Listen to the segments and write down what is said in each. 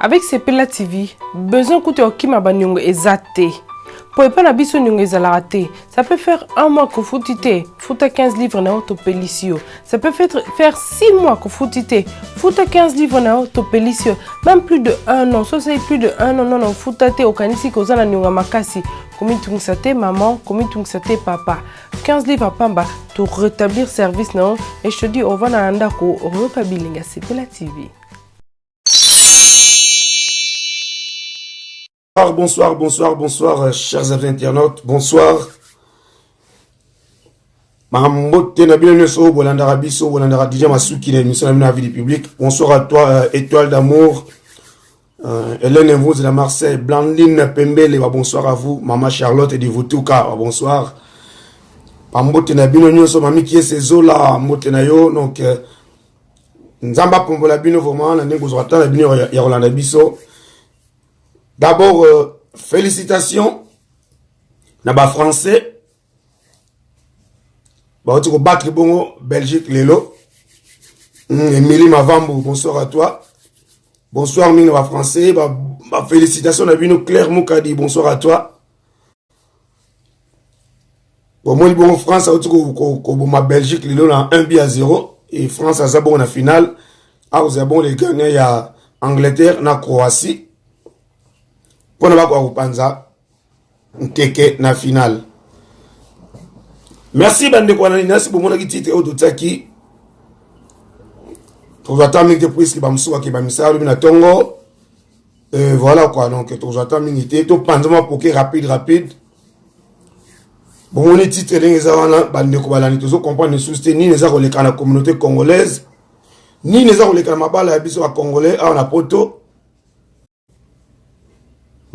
Avec Sepela TV, besoin kutu ya kokima baniongo eza te. Po epai na biso niongo ezalaka te. Ça peut faire un mois kofuti te, futa 15 livres na yo topelisi yo. Ça peut faire, faire 6 mois kofuti te, futa 15 livres na yo topelisi yo. Même plus de un an, so osali plus de un an non futa te, okanisi koza na niongo ya makasi. Komitungisa te maman, komitungisa te papa. 15 livres pamba to rétablir service na yo et je te dis ovanda na ndako okoyoka bilengi ya Sepela TV. Bonsoir, bonsoir, bonsoir, euh, chers amis internautes. Bonsoir. Mbote na bino nyonso oyo bolandaka biso bolandaka DJ Masuki na émission na bino ya vie du public. Bonsoir à toi euh, Étoile d'amour. Euh, Hélène Mvouzi de Marseille, Blandine Pembele, bah, bonsoir à vous. Maman Charlotte de Vutuka, bah, bonsoir. Mbote na bino nyonso mami Kiese Zola, mbote na yo. Donc euh, Nzambe apombola bino vraiment na ndenge bozwaka temps na bino ya kolanda biso. D'abord, euh, félicitations na ba français bauti kobattre bongo Belgique lelo. Emily Mavambu, bonsoir à toi. Bonsoir mingi na ba français, ba, ba félicitations na bino Claire Mukadi, bonsoir à toi. Bomoni bongo France auti koboma Belgique lelo na 1 but à 0 et France aza bongo na finale akozala bongo le gagnant ya Angleterre na Croatie mpona bakoka kopanza nteke na finale. Merci bandeko wana nasi bomonaki titre oyo totiaki tozwa ta mingi te puiske bamosusu bakeba misala lobi na ntongo. Voilà quoi, donc tozwa ta mingi te, topanza mwa poke rapide rapide. Bomoni titre ndenge eza wana, bandeko balandi, tozo comprendre lisusu te nini eza koleka na communauté congolaise, nini eza koleka na mabala ya biso bacongolais awa na poto.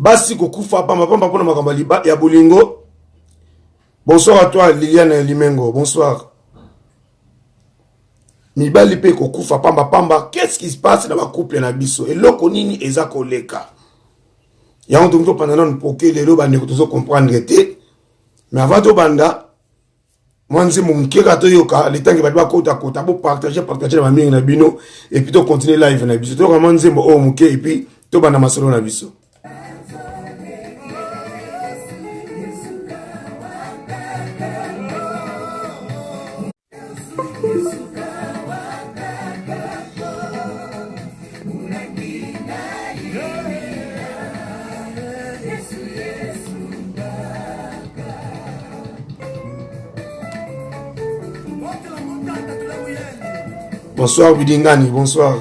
Basi kokufa pambapamba mpona makambo ya bolingo. Bonsoir à toi Liliane Limengo, bonsoir. Mibali mpe kokufa pambapamba, qu'est-ce qui se passe na bacouple na biso? Eloko nini eza koleka? Yango tokoki topanda nanu poke lelo, bandeko, tozo comprendre te. Mais avant tobanda, mwa nzembo moke kaka toyoka letange bato bakotakota, bopartage partage na bamingi na bino et puis tocontinue live na biso. Toyoka mwa nzembo oyo moke et puis tobanda masolo na biso. Bonsoir Bidingani, bonsoir.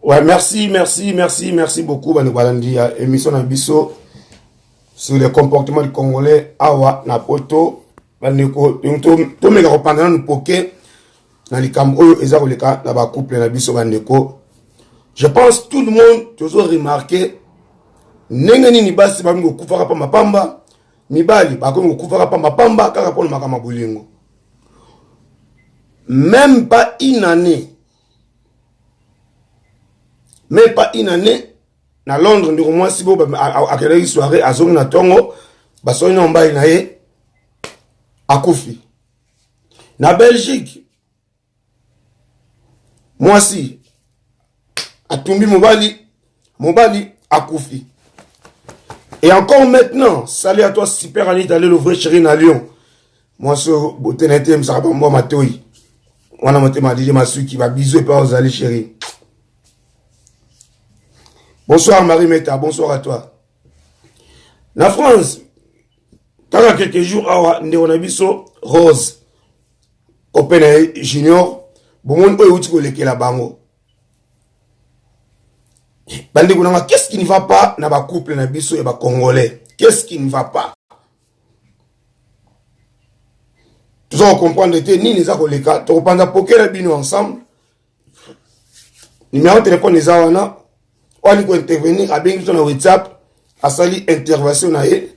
Ouais, merci, merci, merci, merci beaucoup, bandeko balandi ya émission na biso sur le comportement du Congolais awa na poto. Bandeko, tomeka kopanda nanu poke na likambo oyo eza koleka na bacouple na biso bandeko. Je pense tout le monde tozo remarquer ndenge nini basi bakomi kokufaka pamba pamba, mibali bakomi kokufaka pamba pamba kaka mpona makambo ya bolingo. Même pas une année, même pas une année na Londres, ndeko mwasi bo akendaki soirée, azongi na ntongo, basoli na mobali na ye, akufi. Na Belgique, mwasi atumbi mobali, mobali akufi. Et encore maintenant, salut à toi super Anita le vrai chéri na Lyon, mwasi oyo bote na ye te emisaka bambwa matoi wana motema DJ Masuki, babizu epa ozali chéri. Bonsoir Marie Meta, bonsoir à toi. Na France, kaka quelques jours awa, ndeko na biso Rose copain na ye Junior, bomoni oyo euti kolekela bango. Bandeko nanga, qu'est-ce qui ne va pas na ba couple na biso ya ba congolais? Qu'est-ce qui ne va pas? Toza comprendre te nini eza koleka. Tokopanza poke na bino ensemble. Numéro de téléphone eza wana. Oyo alingi kointervenir abengi biso na WhatsApp, asali intervention na ye,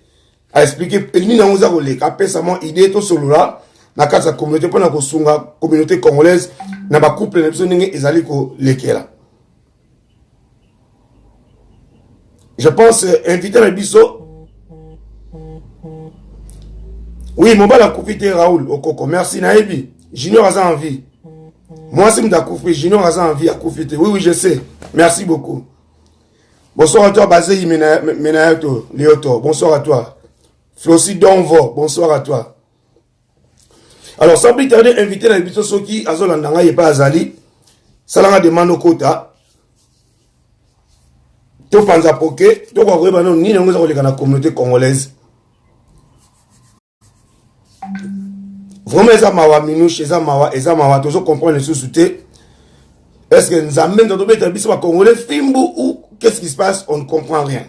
aexplike nini yango eza koleka, apesa mwa idée, tosolola na kati ya communauté mpona kosunga communauté congolaise na bacouple na biso ndenge ezali kolekela. Je pense invité na biso. Oui, mobali akufi te. Raoul Okoko, merci. Nayebi Junior aza en vie. Mwasi moto akufi, Junior aza en vie, akufi te. Oui, oui, je sais, merci beaucoup. Bonsoir à toi, Bazei Menayato Léoto. Bonsoir à toi, Flossi Donvo. Bonsoir à toi. Alors, sans plus tarder, invité na biso, soki azolanda ngai epai azali, salanga demande okota, topanza poke, tokoka koyeba nano nini yango eza koleka na communauté congolaise. Vraiment eza mawa, minouche, eza mawa, eza mawa. Tozo comprendre lisusu te. Est ce que Nzambe nza tobeta biso bacongolais fimbu ou qu'est ce qui se passe? On ne comprend rien.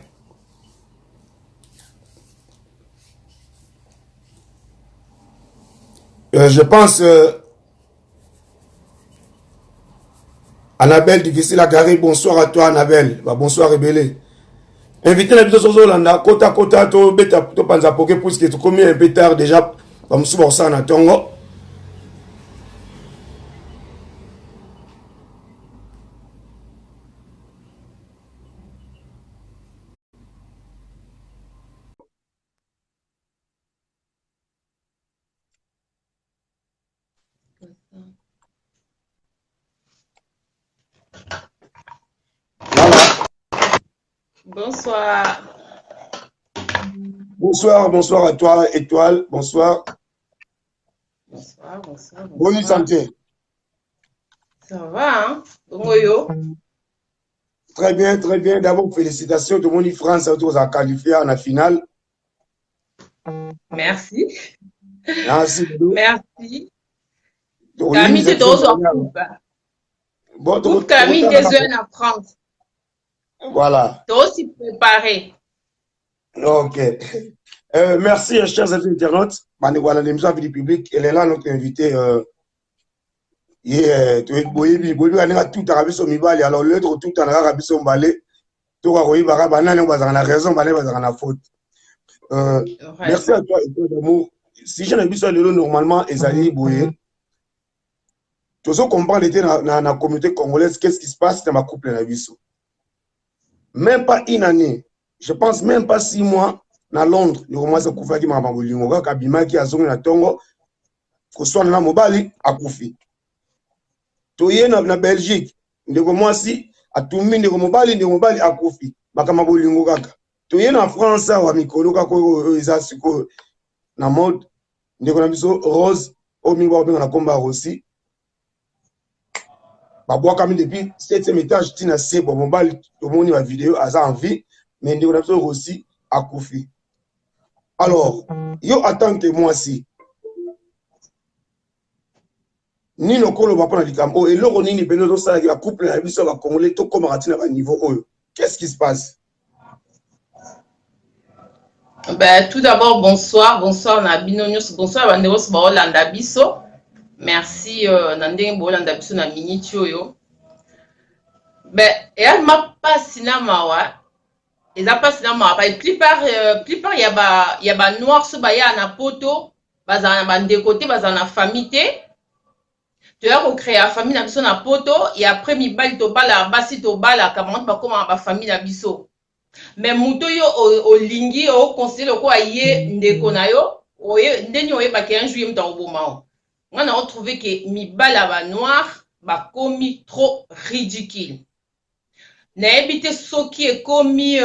Je pense Annabelle, difficile à garer. Bonsoir à toi, Annabelle. Bah, bonsoir, Rebelle. Invité na biso sozolanda, kota kota, to beta, to panza poke, puisque tokomi un peu tard déjà. Bamosusu bakosala na ntongo. Voilà. Bonsoir. Bonsoir, bonsoir à toi, Étoile. Bonsoir. Bonsoir, bonsoir. Bonne Bonsoir. santé. Ça va, hein? Bongo yo? Très bien, très bien. D'abord, félicitations. Tout le monde, France, a qualifié en la finale. Merci. Merci. Merci. Kami te tozwa coupe. Bon, Coupe Kami te zwa na France. Voilà. Tosi préparé. Ok. Merci, chers amis internautes. Voilà, l'émission Vie du public. Elle est là, notre invité. Ye boyebi boyebi ndenge atutaka biso mibali. Alors lelo tokotutana kaka biso mibale, toka koyebaka banani oyo bazalaka na raison, banani bazalaka na faute. Merci à toi, Étoile d'amour. Sujet na biso ya lelo normalement ezali boye: tozo comprendre te na communauté congolaise qu'est-ce qui se passe na bacouple na biso. Même pas une année, je pense même pas 6 mois, na Londres, ndeko mwasi akufaki, makambo ya bolingo kaka. Abimaki, azongi na ntongo, koswana na mobali, akufi. Toye na Belgique, ndeko mwasi atumbi ndeko mobali, ndeko mobali akufi, makambo ya bolingo kaka. Toye na France awa, mikolo kaka oyo eza sikoyo na mode, ndeko na biso Rose, oyo mingi bakobenga na komba ya Rosi, babwakami depuis septième étage ntina se. Bon, mobali tomoni bavideo, aza en vie, mais ndeko na biso Rosi akufi. Alors yo, en tant que mwasi, nini okoloba mpona likambo oyo? Eloko nini mpena ozosalaki bacouple na biso ya bacongolais tokomaka ntina baniveau oyo? Qu'est-ce qui se passe? Ben, tout d'abord, bonsoir, bonsoir na bino nyonso, bonsoir bandeko nyonso baolanda biso. Merci na ndenge boolanda biso na miniti oyo. Ben, eyalima mpasi na mawa, eza mpasi na mawa. Ba plupart ya ba noir so baya na poto, bazala na bandeko te, bazala na famille te. Toya kocréer famille na biso na poto, et après mibali tobalaka, basi tobalaka, bango bakomaka bafamille na biso. Mais moto oyo olingi, oconsidérer lokola ye ndeko na yo, ndeni oyebaki un jour ye moto akoboma o. Nga na retrouve ke mibali ya banoir bakomi trop ridicule. Nayebi te soki ekomi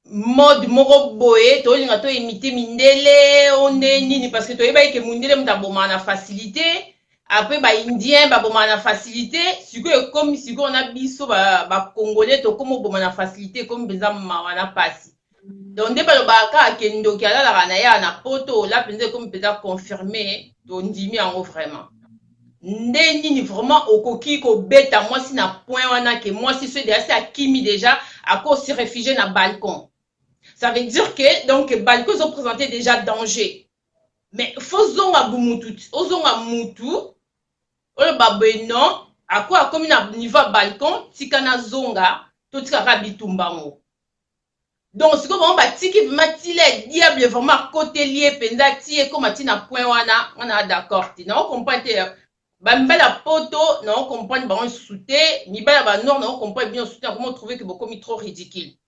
mode moko boye, tolinga toimiter mindele o nde nini, parce que toyebaki ke mondele moto abomaka na facilité, après baindien babomaka na facilité. Sikoyo ekomi sikoyo na biso bacongolais tokómi oboma na facilité. Ekomi mpenza mawa na pasi. Donc nde balobaka kaka ke ndoki alalaka na ye na poto. Ola mpenza ekomi mpenza confirmé, tondimi yango vraiment. Nde nini vraiment okoki kobeta mwasi na point wana ke mwasi soki deja si akimi deja ako se refugier na balcon? Ça veut dire que donc balcon ezo presenter deja danger. Mais faut zonga bumutu, ozonga mutu oloba boye non, ako akomi na niveau ya balcon, tika nazonga, totika kaka bitumba ngo. Donc sikoyo bango batiki vraiment tila ya diable vraiment akoteli ye mpenza ti ekoma ti na point wana. Nga na d'accord te, nao comprendre te bamibali ya poto, nao comprendre bango lisusu te. Mibali ya banoir, nao comprendre bino lisusu te. Nakomi trouver ke bokomi trop ridicule,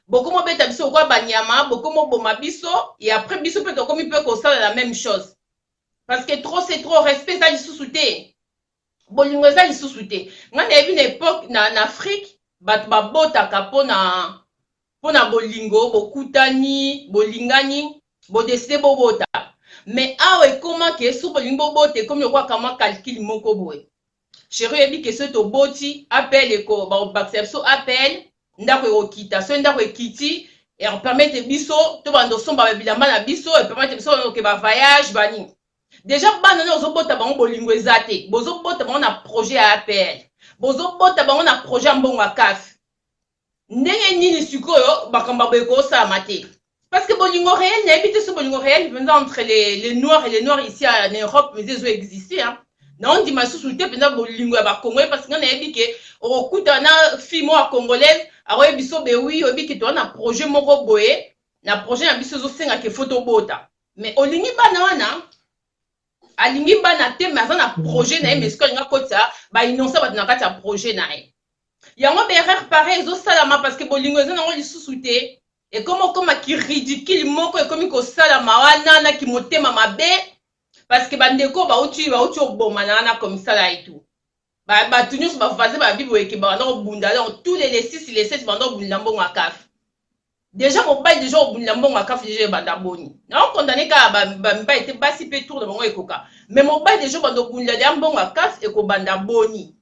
bokomi obeta biso lokola banyama, bokomi oboma biso, et après biso mpe tokomi mpe kosala la même chose, parce que trop c'est trop. Respect eza lisusu te, bolingo eza lisusu te. Ngai nayebi na époque na Afrique, bato babotaka mpona bolingo, bokutani, bolingani, bodécider bobota. Mais awa ekóma ke soki bolingi bobota, ekomi lokola kamwa calcul moko boye. Chéri, oyebi ke soki toboti, APL eko bakobakisa biso APL, ndako ekokita. Soki ndako ekiti, ekopermettre biso tobanda osomba bilamba na biso, epermettre biso oke bavoyage banini. Déjà bana nde ozobota bango, bolingo eza te. Bozobota bango na projet ya APL, bozobota bango na projet ya mbongo ya CAF. Ndenge nini sikoyo makambo boye kosalama te? Parce que bolingo réel, nayebi te so bolingo réel mpenza entre les noirs et les noirs ici en Europe mais ezo existe, hein. Naondima lisusu te mpenza bolingo ya bacongolais, parce que nga nayebi ke okokuta na fille moko ya congolaise, akoyebi so be oui, oyebi ke toza na projet moko boye, na projet na biso ezosenga ke faut tobota. Mais olingi bana wana, alingi bana te, mais aza na projet na ye. Mais sikoyo alingi akotisa bainnocent bato na kati ya projet na ye. Yango baerreur pareil ezosalama, parce que bolingo eza nango lisusu te. Ekomi okoma kiridicule moko, ekomi kosalama wana na kimotema mabe, parce que bandeko bauti obomana wana komisala etu. Bato nyonso bavoisin babi boyeke banda kobunda. Donc tous les 6, les 7 banda kobundela mbongo ya CAF. Déjà mobali déjà obundela mbongo ya CAF, déjà ebanda boni? Naokondane kaka bamibali te, basi mpe tour na bango ekoka. Mais mobali déjà obanda obundela deya mbongo ya CAF, ekobanda boni?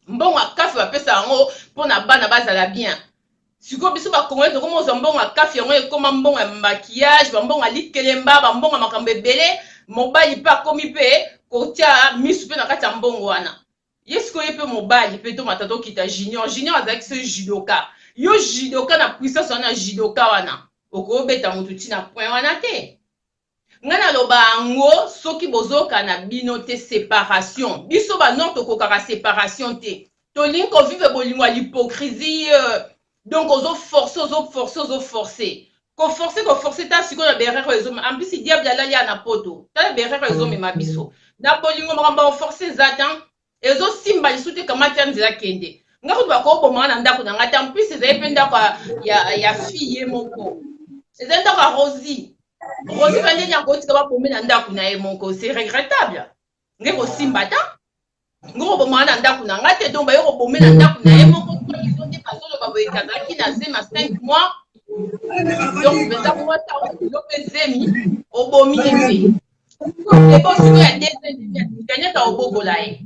Mbongo ya CAF bapesa yango mpona bana bazala bien. Sikoyo biso bakongolais tokoma kozwa mbongo ya CAF, yango ekóma mbongo ya maquillage, bambongo ya likelemba, bambongo ya makambo ebele. Mobali mpe akomi mpe kotia misu mpe na kati ya mbongo wana. Ye sikoyo, ye mpe mobali mpe tomata tokita. Junior, Junior azalaki so judoka. Yo judoka na puissance wana, judoka wana, okobeta motu ntina point wana te. Ngai naloba yango, soki bozoyoka na bino te, séparation. Biso banoir tokokaka séparation te, tolingi kovivre bolingo ya l'hypocrisie. Donc ozoforce, ozoforce, ozoforce, koforce, koforce. Ta sikoyo na baerreur oyo ezomema, en plus diable alali ya na poto. Tala baerreur oyo ezomema biso na bolingo. Makambo ya koforce eza tan ezosimba lisusu te. Kamati ya nzela, kende. Nga kutu bakobomaka na ndako na ngai te. En plus ezali mpe ndako ya fille ye moko, ezali ndako ya Rosie. Rosie mpe ndenge akotika babome na ndako na ye moko, c'est regrettable. Nge kosimba ta nge kobomaka na ndako na ngai te. Donc baye kobome na ndako na ye moko nde bazoloba boye kazalaki na zemi ya 5 mois. Donc mpenza mwasi yo mpe zemi obomi ye mpe ebo sikoyo ya deuxième obokola ye.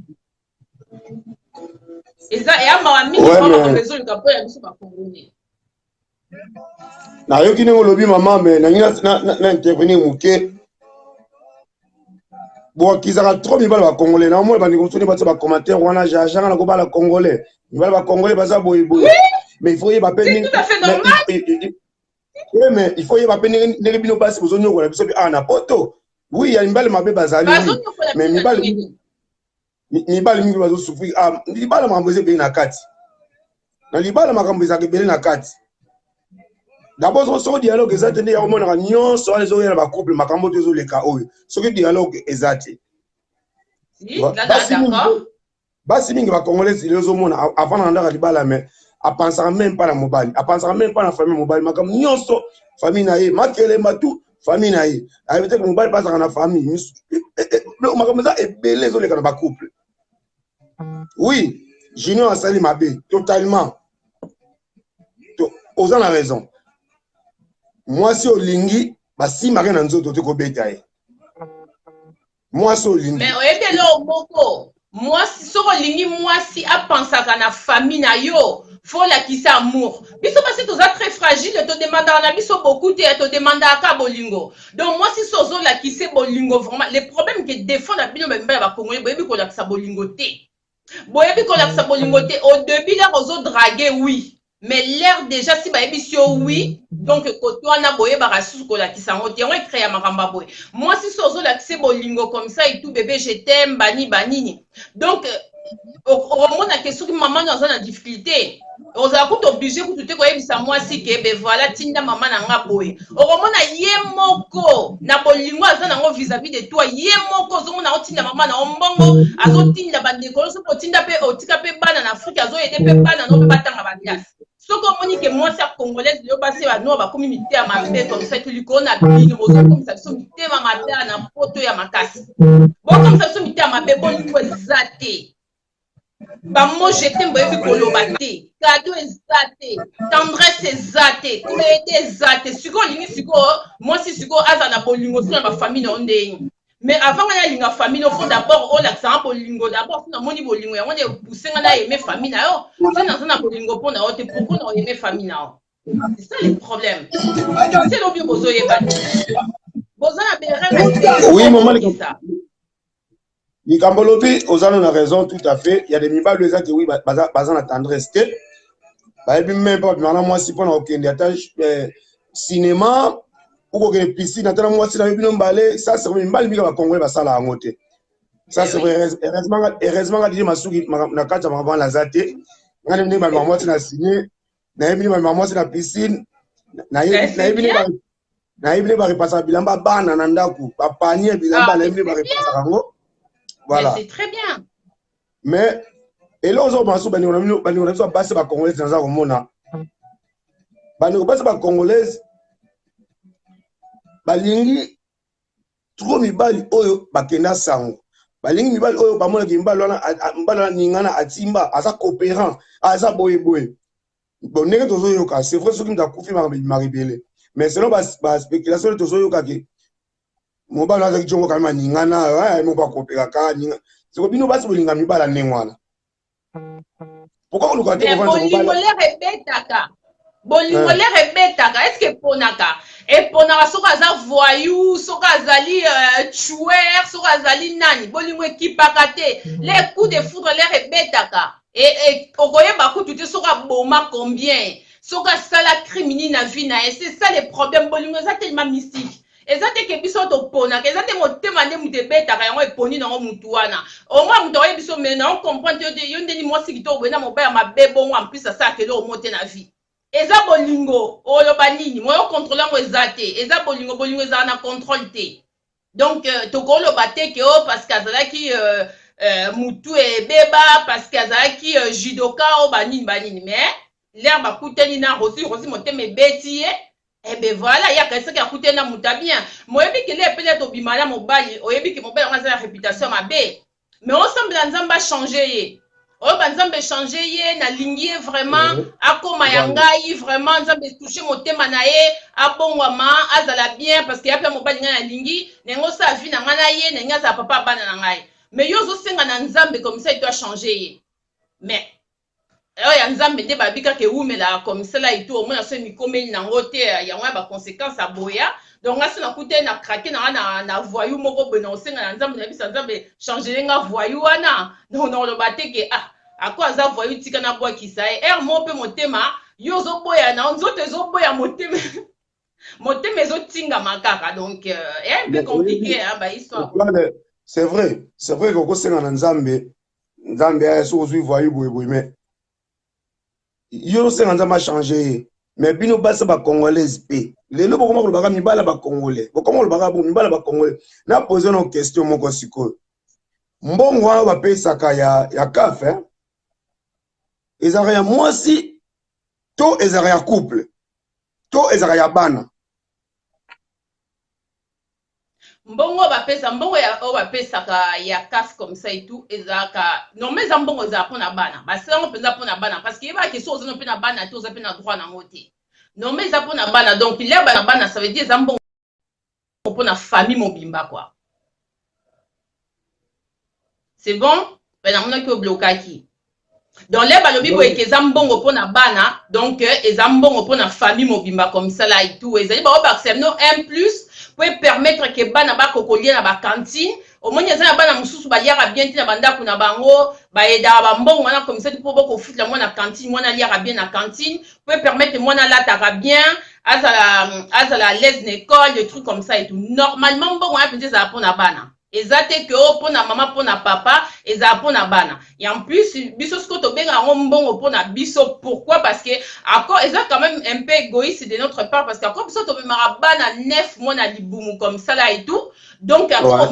Eza eya mawa mingi mpo makambo ezoluka mpo ya biso bakongolais. Nayoki ndenge olobi, mama, mais nangi na intervenir moke. Bwakizaka trop mibali bacongolais. Naomona bandeko mosusu nde batia bacommentaire wana: jajanga na kobala congolais, mibali bacongolais baza boyeboye. Mais il faut yeba mpe ndenge, mais il faut yeba mpe ndenge bino basi bozonyokola biso mpe awa na poto. Oui, ya mibali mabe bazali, mais mibali mingi bazosouffrir. Ah, libala makambo eza ebele na kati. Na libala makambo ezalaka ebele na kati. D'abord, soki dialogue eza te, nde yakomonaka nyonso wana ezoya na bacouple. Makambo to ezoleka oyo, soki dialogue eza te, basi mingi bacongolais lelo ozomona avant na ndaka libala, mais apansaka même pas na mobali, apansaka même pas na famille mobali. Makambo nyonso famille na ye, makelemba tout famille na ye. Ayebi te mobali mpe azalaka na famille. Makambo eza ebele ezoleka na bacouple. Oui, Junior asali mabe totalement, oza na raison. Mwasi olingi, basimbaki na nzoto te, kobeta ye mwasi olingi. Mais oyebi eloko moko, mwasi soki olingi mwasi apansaka na famille na yo. Faut lakisa amour. Biso basi toza très fragile, todemandaka na biso beaucoup te, todemandaka ka bolingo. Donc mwasi so ozolakise bolingo, vraiment le problème ke défaut na bino bamibali ya bacongolais, boyebi kolakisa bolingo te, boyebi kolakisa bolingo te. Au début, l'heure ozodraguer, oui, mais l'heure déjà si bayebisi yo oui, donc kote wana boyebaka susu kolakisa yango te. Yango ecréa makambo ya boye. Mwasi so ozolakisa bolingo comme ça et tout, bébé, je t'aime, bani banini, donc okomonake soki mama no aza na difficulté, ozala kutu obligé kutu te koyebisa mwasi ke be voilà, tinda mama na nga boye. Okomona ye moko na bolingo aza nango vis-à-vis de toi, ye moko ozomona otinda mama na yo mbongo, azotinda bandeko soki otinda mpe otika mpe bana na Afrike, azoyede mpe bana no mpe batanga baklasse. Soki omoni ke mwasi ya congolaise lelo, basi banoa bakomi mitema mabe comme ça, likolo na bino bozokomisa biso mitema mabe na poto ya makasi, bokomisa biso mitema mabe. Bolingo eza te, bamots je t'aime boyebi koloba te, cadeau eza te, tendresse eza te, koyede eza te. Sikoyo olingi sikoyo mwasi sikoyo aza na bolingo so na bafamille na yo ndenge? Mais avant nga nalinga famille, faut d'abord olakisanga bolingo d'abord. So namoni bolingo, yango nde epousse nga na aimer famille na yo. So naza na bolingo mpo na yo te, pourquoi na oaimer famille na yo? C'est ça le problème. Se lobi bozoyeba te, boza na berere. Oui, mama, likambo olobi, oza no na raison, tout à fait. Ya de mibali oyo eza ke oui, baza na tendresse te, bayebi même mpo babimaka na mwasi mpona kokende ata cinéma, okokende piscine ata na mwasi na yo bino mbale. Ça, c'est vrai, mibali mingi bacongolais basala yango te. Ça, c'est vrai. Heureusement nga didi masuki na kati ya makambo wana naza te. Nga ndenge babimaka mwasi na ciné, nayebi nde babimaka mwasi na piscine, nayebi nde barepasaka bilamba bana na ndako, bapanier bilamba, nayebi nde barepasaka yango. Voilà, c'est très bien. Mais eloko oza komona so bandeko na bino, bandeko na biso basi bacongolaise, naza komona bandeko basi bacongolaise balingi trop mibali oyo bakenda sango, balingi mibali oyo bamonaki mibali wana, mibali wana ningana, atimba, aza coopérant, aza boyeboye. Bon, ndenge tozoyoka, c'est vrai, soki moto akufi, makambo ebimaka ebele, mais selon baspéculation tozoyoka ke mobali azalaki jongo kame aningana moko akopekaka aninga. Siko bino basi bolinga mibala ndenge wana, pourquoi koluka te? Bolingo l'heure ebetaka, bolingo l'heure ebetaka, est ce que eponaka? Eponaka soki aza voyou, soki azali tueur, soki azali nani? Bolingo ekipaka te. Le coup de foudre, l'heure ebetaka, okoyeba kutu te soki aboma combien, soki asala crime nini na vie na ye. C'est ça le problème. Bolingo eza tellement mystique. Eza te ke biso toponaka, eza te motema nde moto ebetaka yango, eponi nango mutu wana. Omoi moto akoyebi biso, mais na ocomprendre te yo ndeni mwasi kitoko boye na mobali ya mabe bongo, en plus asalaka eloko mo te na vie. Eza bolingo, oloba nini? Moyo contrôle yango eza te. Eza bolingo, bolingo ezala na contrôle te. Donc tokoloba te ke o parce que azalaki mutu ebeba, parce que azalaki judoka o banini banini. Mais l'heure bakutani na Rosi, Rosi motema ebeti ye. Eh ben voilà, ye akanisaki akutani na moto bien. Moyebi kele epele tobima na mobali, oyebi ke mobali yango aza na réputation mabe, mais osambela Nzambe achange ye, oyo banzambe echange ye, nalingi ye vraiment, akóma ya ngai vraiment, Nzambe etouche motema na ye, abongwama, azala bien, parce que ya mpe mobali ngai nalingi ndenge osala vie na ngai na ye, ndenge azala papa ya bana na ngai. Mais yo ozosenga na Nzambe comme ça eto achange ye, mais oyo ya Nzambe nde babi kaka ewumelaka comme ça eto omona so emikomeli nango te, yango ya baconséquence aboya. Donc nga so nakute na craquer na nga na voyou moko boye, na osenga na Nzambe, nayebisa Nzambe change nga voyou wana. Donc nakoloba te ke ah, ako aza voyou, tika nabwakisa ye. Ere moko mpe motema yo ozoboya na nzoto ezoboya, motema, motema ezotingama kaka. Donc est un peu compliqué, hein, bahistoire. C'est vrai, c'est vrai, kokosenga na Nzambe, Nzambe aya soki ozwi voyou boyeboye, mais yo osenga Nzambe achange ye. Mais bino basi bacongolaise mpe lelo bokoma kolobaka mibala bacongolais, bokoma kolobaka bo mibala bacongolais. Na pose no question moko sikoyo: mbongo wana bapesaka ya CAF, eh? Ezalaka ya mwasi to ezalaka ya couple to ezalaka ya bana? Mbongo bapesa, mbongo ya oyo bapesaka ya CAF comme ça et tout, ezalaka normalement eza mbongo ezala mpona bana. Basala yango mpenza mpona bana, parce que yebaka so oza no mpe na bana te, oza mpe na droit nango te. Normalement eza mpona bana. Donc lia bana bana, ça veut dire eza mbongo mpona famille mobimba quoi. C'est bon, mpe namonaki oblokaki. Donc le balobi boye ke eza mbongo mpo na bana, donc eza mbongo mpo na famille mobimba comme ça là et tout. Ezali baobakisa bino un plus po epermettre ke bana bakokolia na bacantine. Omoni, eza na bana mosusu baliaka bien te na bandako na bango, bayedaka bambongo wana comme ça mpo bokofutela mwana cantine, mwana aliaka bien na cantine, po epermettre mwana alataka bien, azala à l'aise na école, des trucs comme ça et tout. Normalement mbongo wana mpenza ezala mpona bana, eza te ke o mpona mama, mpona papa, ezala mpona bana. Et en plus, biso sikoyo tobenga yango mbongo mpona biso. Pourquoi? Parce que encore eza quand même un peu égoïste de notre part, parce que encore biso tomemaka bana 9 mois na libumu comme ça là et tout. Donc ouais.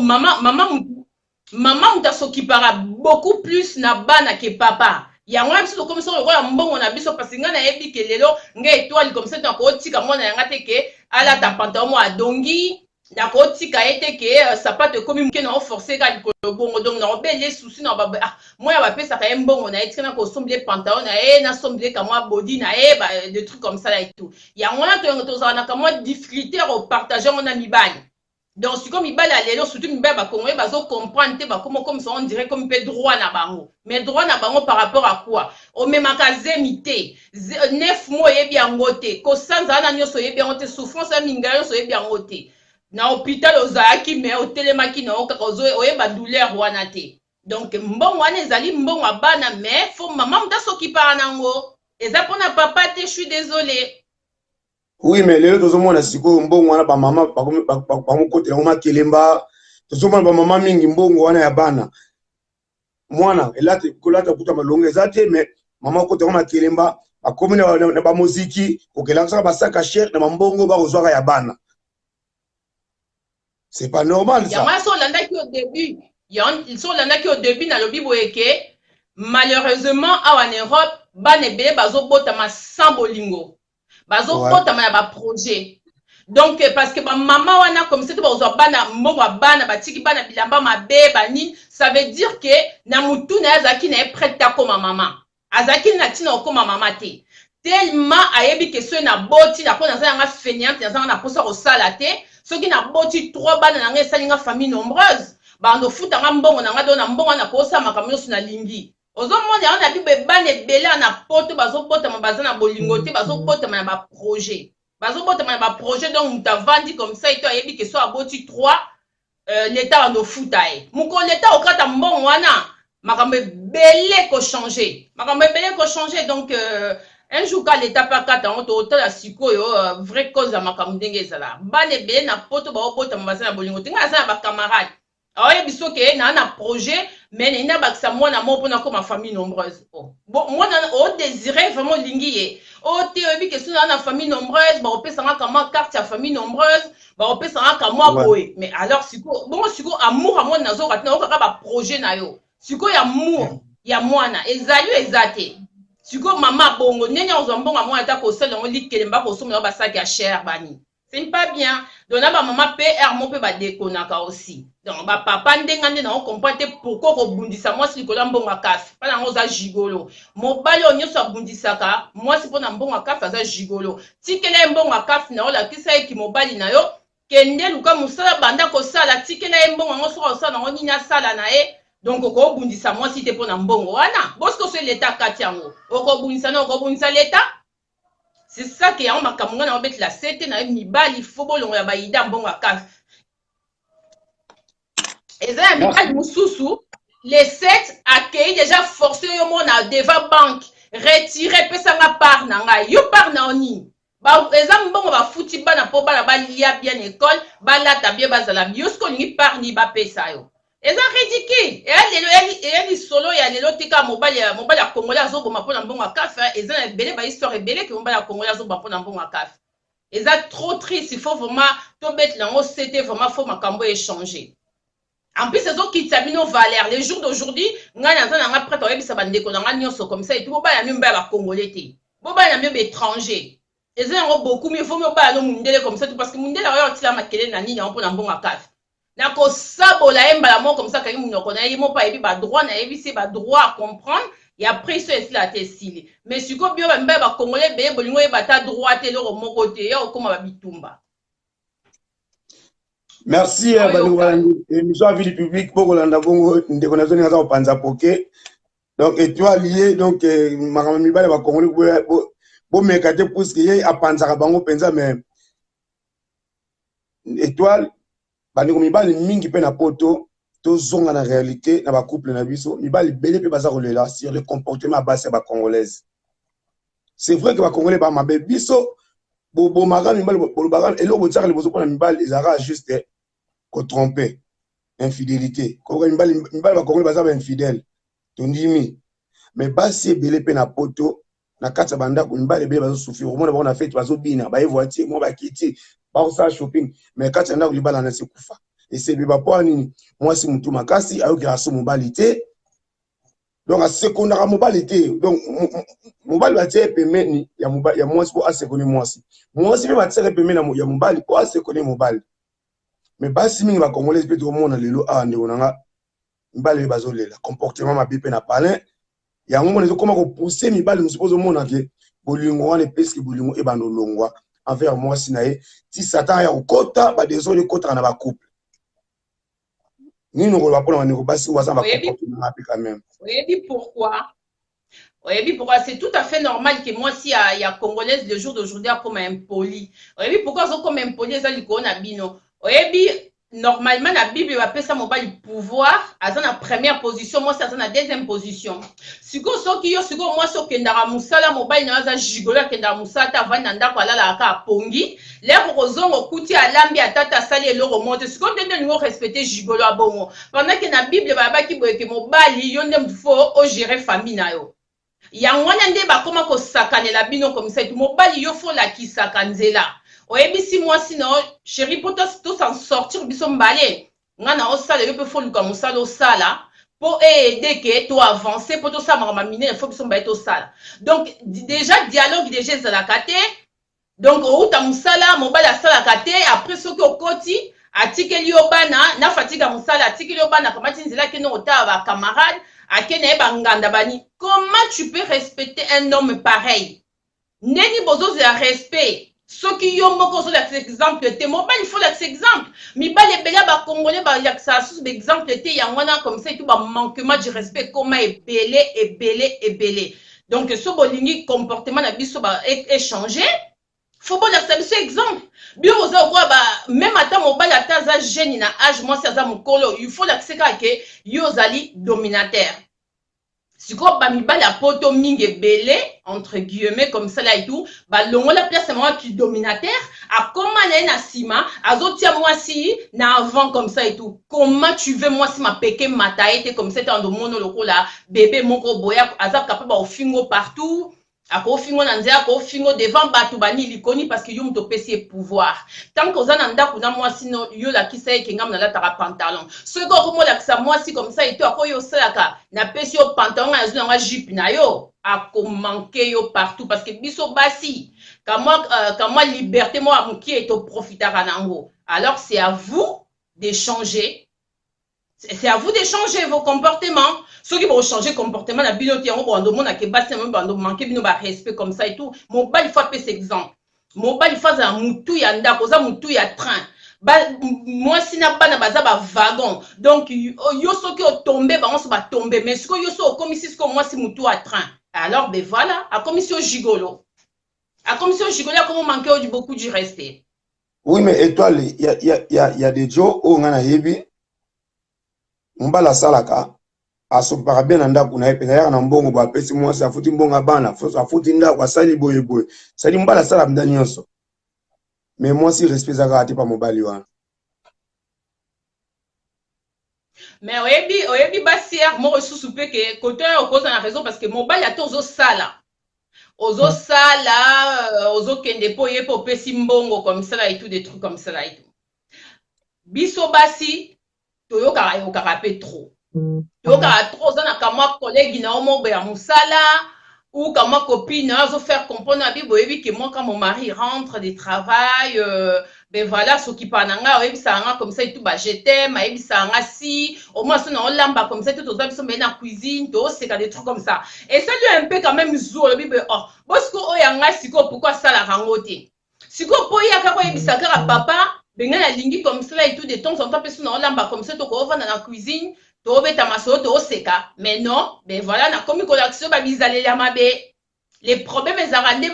Mama moto asokipaka beaucoup plus na bana ke papa. Yango wana biso tokomi soko lokola mbongo na biso, parce ngai nayebi ke lelo ngai étoile comme ça nakotika mwana yanga te ke alata pantalon mo adongi, nakotika ye te ke sapato ekomi moke na oforce kaka likolo bongo. Donc nakobele susi na ah, mwana bapesaka ye mbongo na ye, tika nakosombela ye pantalon na ye, nasombela ye kamwa body na ye, des trucs comme ça là et tout. Yango wana toyongo tozala na kamwa difficulté ya kopartage yango na mibali. Donc sikoyo mibali ya lelo, surtout mibali bakongolais, bazocomprendre te. Bakoma comme ça, on dirait comme mpe droit na bango. Mais droit na bango par rapport à quoi? Omemaka zemi te 9 mois, oyebi yango te. Kosanza wana nyonso, oyebi yango te. Souffrance ya mingala nyonso, oyebi yango te. Na hôpital ozalaki, me otelemaki na yo kaka, oyeba douleur wana te. Donc mbongo wana ezali mbongo ya bana, mais faut mama moto asokipaka nango, eza mpona papa te. Je suis désolé. Oui, mais lelo tozomona sikoyo mbongo wana, bamama bamokotela yango makelemba. Tozomona bamama mingi, mbongo wana ya bana, mwana kolata kuta malongo eza te, mais mama okota yango makelemba, bakomi na bamoziki, kokelakisaka basaka cher na bambongo bakozwaka ya bana. C'est pas normal, ça. Yango so olandaki au début, so olandaki au début, nalobi boye ke malheureusement awa na Europe, bana ebele bazobotama sans bolingo, bazobotama ya baprojet. Donc parce que bamama wana comme soki bazwa bana, mbongo ya bana, batiki bana bilamba mabe, banini, ça veut dire ke na mutu na ye azalaki na ye prête akoma mama, azalaki na ntina kokóma mama te, tellement ayebi ke soki naboti, nako naza yanga fainéante, nazanga na mposa kosala te. Soki naboti trois bana na ngai, esali nga famille nombreuse, bando ofutanga mbongo na ngai. Do na mbongo wana kosala makambo nyonso nalingi. Ozomona yango na bible, bana ebele na poto bazobotama baza na bolingo te, bazobotama na baprojet, bazobotama na baprojet. Donc moto avandi comme ça eto ayebi ke so aboti 3, leta bando ofuta ye. Mokolo leta okata mbongo wana, makambo ebele kochange, makambo ebele kochange. Donc un jour ka leta mpe akata yango, totala sikoyo vraie cause ya makambo ndenge ezala. Bana ebele na poto baobotama baza na bolingo te. Ngai aza na bacamarade, aoyebi soki naa na projet, mais nayi nabakisa mwana moko mpona koma famille nombreuse. Oh. Bon, mwana odésire vraiment, olingi ye o te, oyebi ke so naa na famille nombreuse, bakopesanga kamwa carte ya famille nombreuse, bakopesanga kamwa boye. Mais alors sikoyo bongo, sikoyo amour ya mwana nazoka te, naokaka baprojet na yo. Sikoyo amour ya mwana ezali eza te. Sikoyo mama bongo ndenge akozwa mbongo ya mwana, ata kosala yango likelemba, kosomba yango basaki ya cher, bani, c'est pas bien. Donc na bamama mpe aire mo mpe badekonaka aussi. Donc bapapa ndenge nde nango comprendre te pourquoi kobundisa mwasi likolo ya mbongo ya CAF. Mpa nango oza gigolo. Mobali oyo nyonso abundisaka mwasi mpo na mbongo ya CAF aza gigolo. Tikela ye mbongo ya CAF na yo, lakisa ye ki mobali na yo, kende luka mosala, banda kosala, tikela ye mbongo yango. Soki osala nango nini, asala na ye. Donc okobundisa mwasi te mpo na mbongo wana. Bosiko so leta kati yango, okobundisa na okobundisa leta. C'est ça ke yango makambo ngai na obetela sete na ye. Mibali, fo bolongo ya bayida mbongo ya CAF. Eza ya mibali mosusu, le 7 akei déjà forcé yo mona devant banque, retire, pesanga part na ngai. Yo part na yo nini? Eza mbongo bafuti bana mpo bana balia bien école, balata bien, bazala. Yo soki olingi part nini bapesa yo? Eza ridicule. Eya lelo, eya lisolo ya lelo. Tika mobali, mobali ya congolais azoboma mpona mbongo ya CAF. Eza na ebele bahistoire ebele ke mobali ya congolais azoboma mpona mbongo ya CAF. Eza trop triste. Il faut vraiment tobetela yango sete. Vraiment faut makambo échanger. En plus ezokitisa bino valeur. Les jours d'aujourd'hui, ngai naza na nga prête oyebisa bandeko na nga nyonso comme ça etu, bobala mio mibala bacongolais te, bobala na mio baétranger. Eza yango beaucoup mieux. Faut mio obala no mundele comme ça, parce que mundele oyo otila makelele na nini yango mpona mbongo ya CAF. Nakosabola ye mbala moko comme ça, akangi monoko na ye, ye moko ayebi badroit, nayebisi ye badroit à comprendre. Ya après so esila te, esili. Mais sikoyo bino bamibali bacongolais ebele, bolingo oyeba ata droit te, eloko moko te, ya kokóma babitumba. Merci. Bandeko balandi émission ya Vie du Public, bokolanda bongo ndeko na zoninga aza kopanza poke. Donc étoile ye, donc makambo mibali ya bakongoli bomeka te, puisque ye apanzaka bango mpenza. Mais étoile, bandeko mibali mingi mpe na Poto, tozonga na réalité na bacouple na biso. Mibali ebele mpe baza kolela sur le comportement ya basi ya bacongolaise. C'est vrai que bacongolais bamabe. Biso bobomaka mibali, bolobaka eloko botiaka liboso mpona mibali ezalaka juste kotromper, infidélité. Koyoka mibali, mibali bacongolais baza bainfidèle, tondimi. Mais basi ebele mpe na Poto, na kati ya bandako, mibali ebele bazosouffrir. Omona bango na fête, bazobina, baye voiture mwa, bakiti, bakosala shopping, mais kati ya ndako libala na sekufa, esebeba. Mpo nini? Mwasi motu makasi, ayokaka so mobali te, donc asekondaka mobali te. Donc mobali batie ye pembeni ya mwasi mpo asekone mwasi, mwasi mpe batiaka pembeni ya mobali mpo asekone mobali. Mais basi mingi bacongolaise mpe tokomona lelo awa, ndeko na nga, mibali oyo bazolela comportement mabe mpe na palin yango mona ezokóma kopousser mibali mosusu mpo ozomona ke bolingo wana epeski bolingo ebanda olongwa envers mwasi na ye, ti Satan ya kokota badésordre ekotaka na bacouple. Nini okoloba mpona bandeko basi oyo baza na bacomportement mabe quand même? Oyebi pourquoi? Oyebi pourquoi? C'est tout à fait normal que mwasi ya congolaise le jour d'aujourd'hui akoma impoli. Oyebi pourquoi azokoma impoli? Eza likolo na bino. Oyebi, normalement na Bible bapesa mobali pouvoir, aza na première position, mwasi aza na deuxième position. Sikoyo soki yo sikoyo mwasi okendaka mosala, mobali na yo aza gigolo, akendaka mosala te, avandi na ndako, alalaka kaka apongi, lere kozonga okuti alambi atata, asali eloko moko te. Sikoyo ndenge olingi orespecter gigolo ya bongo, pendant ke na Bible bayabaki boye ke mobali, yo nde motu faut ogérer famille na yo. Yango wana nde bakóma kosakanela bino komisa ete mobali, yo faut olakisaka nzela. Oyebisi mwasi na yo: "Chéri, mpo tosan sortir biso mbale, nga na osala, yo mpe faut luka mosala osala mpo eaider ke toavancer, mpo tosala makambo minene, faut biso mbale tosala." Donc déjà dialogue déjà ezalaka te. Donc outa mosala, mobali asalaka te. Après soki okoti, atikeli yo bana na fatigue ya mosala, atikeli yo bana, akamati nzela, akende kotala bacamarade, ake na ye banganda bani. Comment tu peux respecter un homme pareil? Ndeni bozozela respect soki yo moko ozolakisa exemple te? Mobali faut lakisa exemple. Mibali ebele ya bacongolais balakisaka susu baexemple te. Yango wana comme ça etu bamanquement du respect ekoma ebele, ebele, ebele. Donc so bolingi comportement na biso échanger, faut bolakisa biso exemple. Bino boza lokola ba même ata mobali ata aza jeune na age, mwasi aza mokolo, il faut lakisa kaka ke yo ozali dominateur. Sikoyo bamibali ya Poto mingi ebele, entre guillemets comme ça là et tout, balongola place na bango ki dominateur, akoma na ye na nsima, azotia mwasi na avant comme ça et tout. Comment tu veux mwasi mapeke mata ye te comme ça? Ete andomona lokola bébé moko boye, aza capable aofingo partout, akofingo na nzela, akofingo devant bato bani likoni, parce que yo moto opesi ye pouvoir. Tant que oza na ndako na mwasi no, yo lakisa ye ke ngambo nalataka pantalon. Soki okomolakisa mwasi comme ça eto akoyo osalaka, napesi yo pantalon, ngai nazwi nanga jupe na yo, akomanquer yo partout, parce que biso basi kamwa liberté moko ya mokie toprofitaka nango. Alors c'est à vous d'échanger, c'est à vous d'échanger vos comportements. Soki bochanger comportement na bino te, yango bando omonake basi na bando manquer bino barespect comme ça et tout. Mobali faut apesa exemple. Mobali faut azala mutu ya ndako, oza mutu ya train, mwasi na bana baza bawagon. Donc yo soki otombe, bango so batombe. Mais sikoyo yo so okomisi sikoyo mwasi mutu ya train, alors ben voilà, akomisi yo gigolo, akomisi yo gigolo, akomi manquer yo beaucoup du respect. Oui, mais étoile, y a des jo oyo ngai nayebi, mobali asalaka, asopaka bien na ndako na ye mpenza, ayaka na mbongo boye, apesi mwasi, afuti mbongo ya bana, afuti ndako, asali boye boye. Sali mobali asala mpenza nyonso, mais mwasi respect eza kaka te pa mobali wana. Mais oyebi, basi ere moko lisusu mpe ke kote oyo okoza na raison, parce que mobali ata ozosala, ozokende mpo ye mpe opesi mbongo comme ça et tout, des trucs comme ça et tout, biso basi toyokaka yokaka mpe trop, toyokaka trop. Oza na kamwa collègue na yo moko ya mosala ou kamwa copine na yo, azofaire comprendre abi boyebi ke moi, quand mon mari rentre de travail, ben voilà, sokipa na ngai, oyebisaka nga comme ça et tout, ba je t'aime, ayebisaka nga si au moins so na olamba comme ça et tout, toza biso mbe na cuisine, toseka, des trucs comme ça. Esali un peu quand même zu olobi be oh bosiko oyo ya ngai sikoyo, pourquoi asalaka yango te sikoyo? Mpo yaka koyebisa kaka papa bengai nalingi comme ça et tout, de temps en temps mpe so na olamba comme ça, tokovanda na cuisine. Tobeta masolo, tooseka, mais non, ben voilà, nakomi kolakisa yo babizaleli ya mabe. Les problèmes ezalaka nde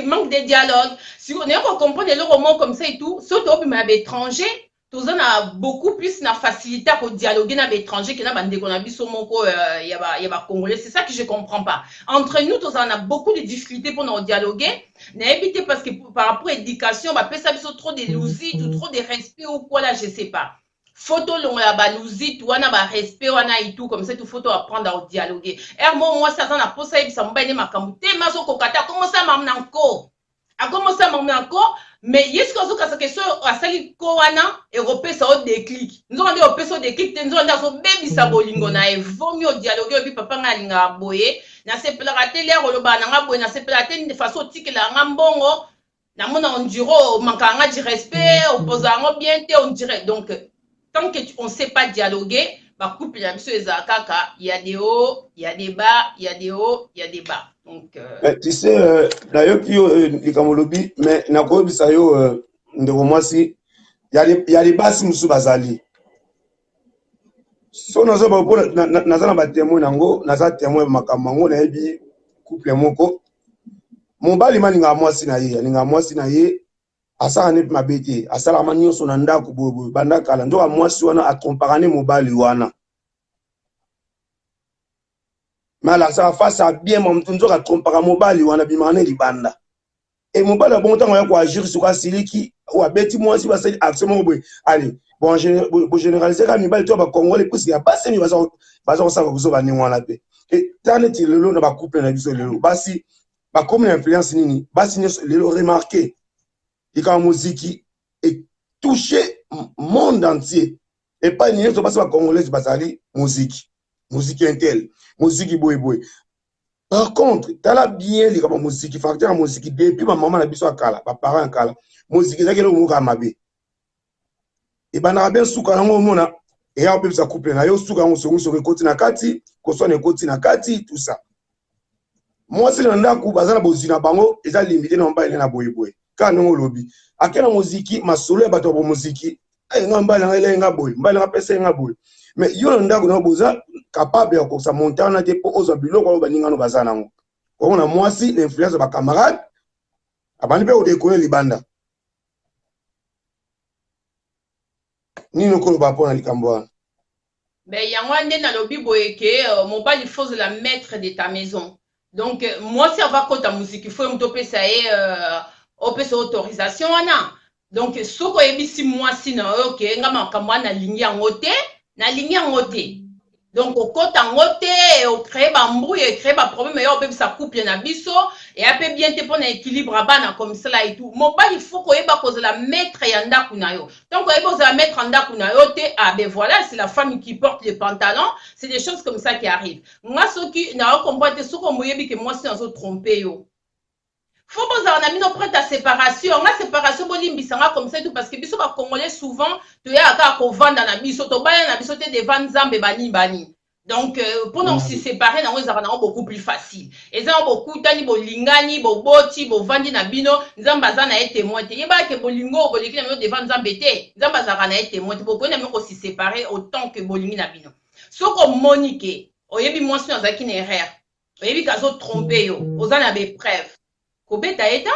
manque de dialogue. Sikoyo naye kocomprendre eloko moko comme ça et tout, soki toobima ya baétranger, toza na beaucoup plus na facilité ya kodialogue na baétranger ke na bandeko na biso moko ya bacongolais. C'est ça que je comprends pas. Entre nous, tozala na beaucoup de difficultés mpona kodialogue. Nayebi te, parce que par rapport à éducation bapesa biso, trop de luzitu, trop de respect ou quoi là, je sais pas. Faut tolongola baluzitu wana, barespect wana et tout comme ça tout. Faut toapprendre à dialoguer. Ere mo mwasi aza na posa yebisa mobali nde makambo te, ma azokoka te, akomosala makambo na nko, akomosala makambo na nko, mais ye soki azokasaka so asali ko wana, ekopesa o déclic. Nzoka nde opesa o déclic te, nzoka nde azobebisa bolingo na ye. Vomi odialogue, oyebi: "Papa, ngai alingaka boye, nasepelaka te lere olobaka na nga boye, nasepelaka te façon otikelaka nga mbongo, namona on dirait omankaka nga du respect, opoza yango bien te, on dirait." Donc tant que on sait pas dialoguer, bacouple na biso ezala kaka ya des hauts, ya des bas, ya des hauts, ya des bas. Donc Mais, tu sais, nayoki yo likambo olobi, mais nakoyebisa yo, ndeko mwasi, ya libasi mosusu bazali so nazoba mpo naza na batémoin nango, naza témoin makambo yango. Nayebi couple moko, mobali ma alingaka mwasi na ye, alingaka mwasi na ye, asalaka nde mabe te, asalaka ma nyonso na ndako boyeboye banda kala. Nzoka mwasi wana atrompaka nde mobali wana, me alakisaka face ya bien mamutu. Nzoka atrompaka mobali wana, bimaka ne libanda. E mobali abongo, ntango ya koagir, soki asiliki, oyo abeti mwasi, basali action moko boye. Ale bon, bogénéralise kaka mibali to bacongolais, puisque ya basi baza kosala kozoba ndenge wana mpe. Ta neti lelo na bacouple na biso lelo, basi bakomi na influence nini? Basi nyonso lelo, remarque, likambo moziki etouche monde entier. Epai nyonso basi bacongolaise bazali moziki, moziki intel, moziki boyeboye. Par contre, tala bien likambo ya moziki, facteur ya moziki. Depuis bamama na biso ya kala, baparent ya kala, moziki ezalaki eloko moko ya mabe. Ebandaka bien, suka yango omona eya kopebisa couple na yo. Suka yango songisongi ekoti na kati, koswana ekoti na kati, tout ça. Mwasi na ndako baza na bozwi na bango, eza limité na mobali na boyeboye. Kaka ndenge olobi, ake na moziki, masolo ya bato ya bomoziki: "Nga mobali nanga elai nga boye, mobali nanga apesa ye nga boye." Mais yo na ndako na boza capable ya kokisa montant wana te mpo ozwa biloko oyo baningano baza nango. Omona mwasi na influence ya bacamarade, abandi mpe kodekone libanda. Nini okoloba mpo na likambo wana? Ben, yango wana nde nalobi boye ke mobali faut ozala maître de ta maison. Donc mwasi ava kota moziki, faut ye moto opesa ye opesa autorisation wana. Donc soki oyebisi mwasi na yo ke nga makambo wana nalingi yango te, nalingi yango te, donc okota yango te, ocrée bambrouille, ecrée baproblème, eya obebisa couple na biso, eya mpe bien te mpona équilibre ya bana comme cela et tout. Mobali faut koyeba kozala maître ya ndako na yo. Donc oyebi kozala maître ya ndako na yo te, ah ben voilà, c'est la femme qui porte le pantalon. C'est des choses comme ça qui arrivent. Nga soki naocomprendre te, soki omoyebi ke mwasi azotrompe yo, faut bozala na bino prête à séparation. Nga séparation, bolimbisa nga comme ça et tout, parce que biso bacongolais souvent toyaka kaka kovanda na biso, tobaya na biso te devant Nzambe, banini banini. Donc mpona kosi séparer nango ezalaka nango beaucoup plus facile. Eza yango bokutani, bolingani, boboti, bovandi na bino, Nzambe aza na ye témoin te. Yebaka ke bolingo oyo boleki na bino devant Nzambe te, Nzambe azalaka na ye témoin te. Bokoki na bino kosi séparer autant que bolingi na bino. Soki omoni ke oyebi mwasi oyo azalaki na erreur, oyebi ke azotrompe yo, oza na bapreuve, kobeta ye ta,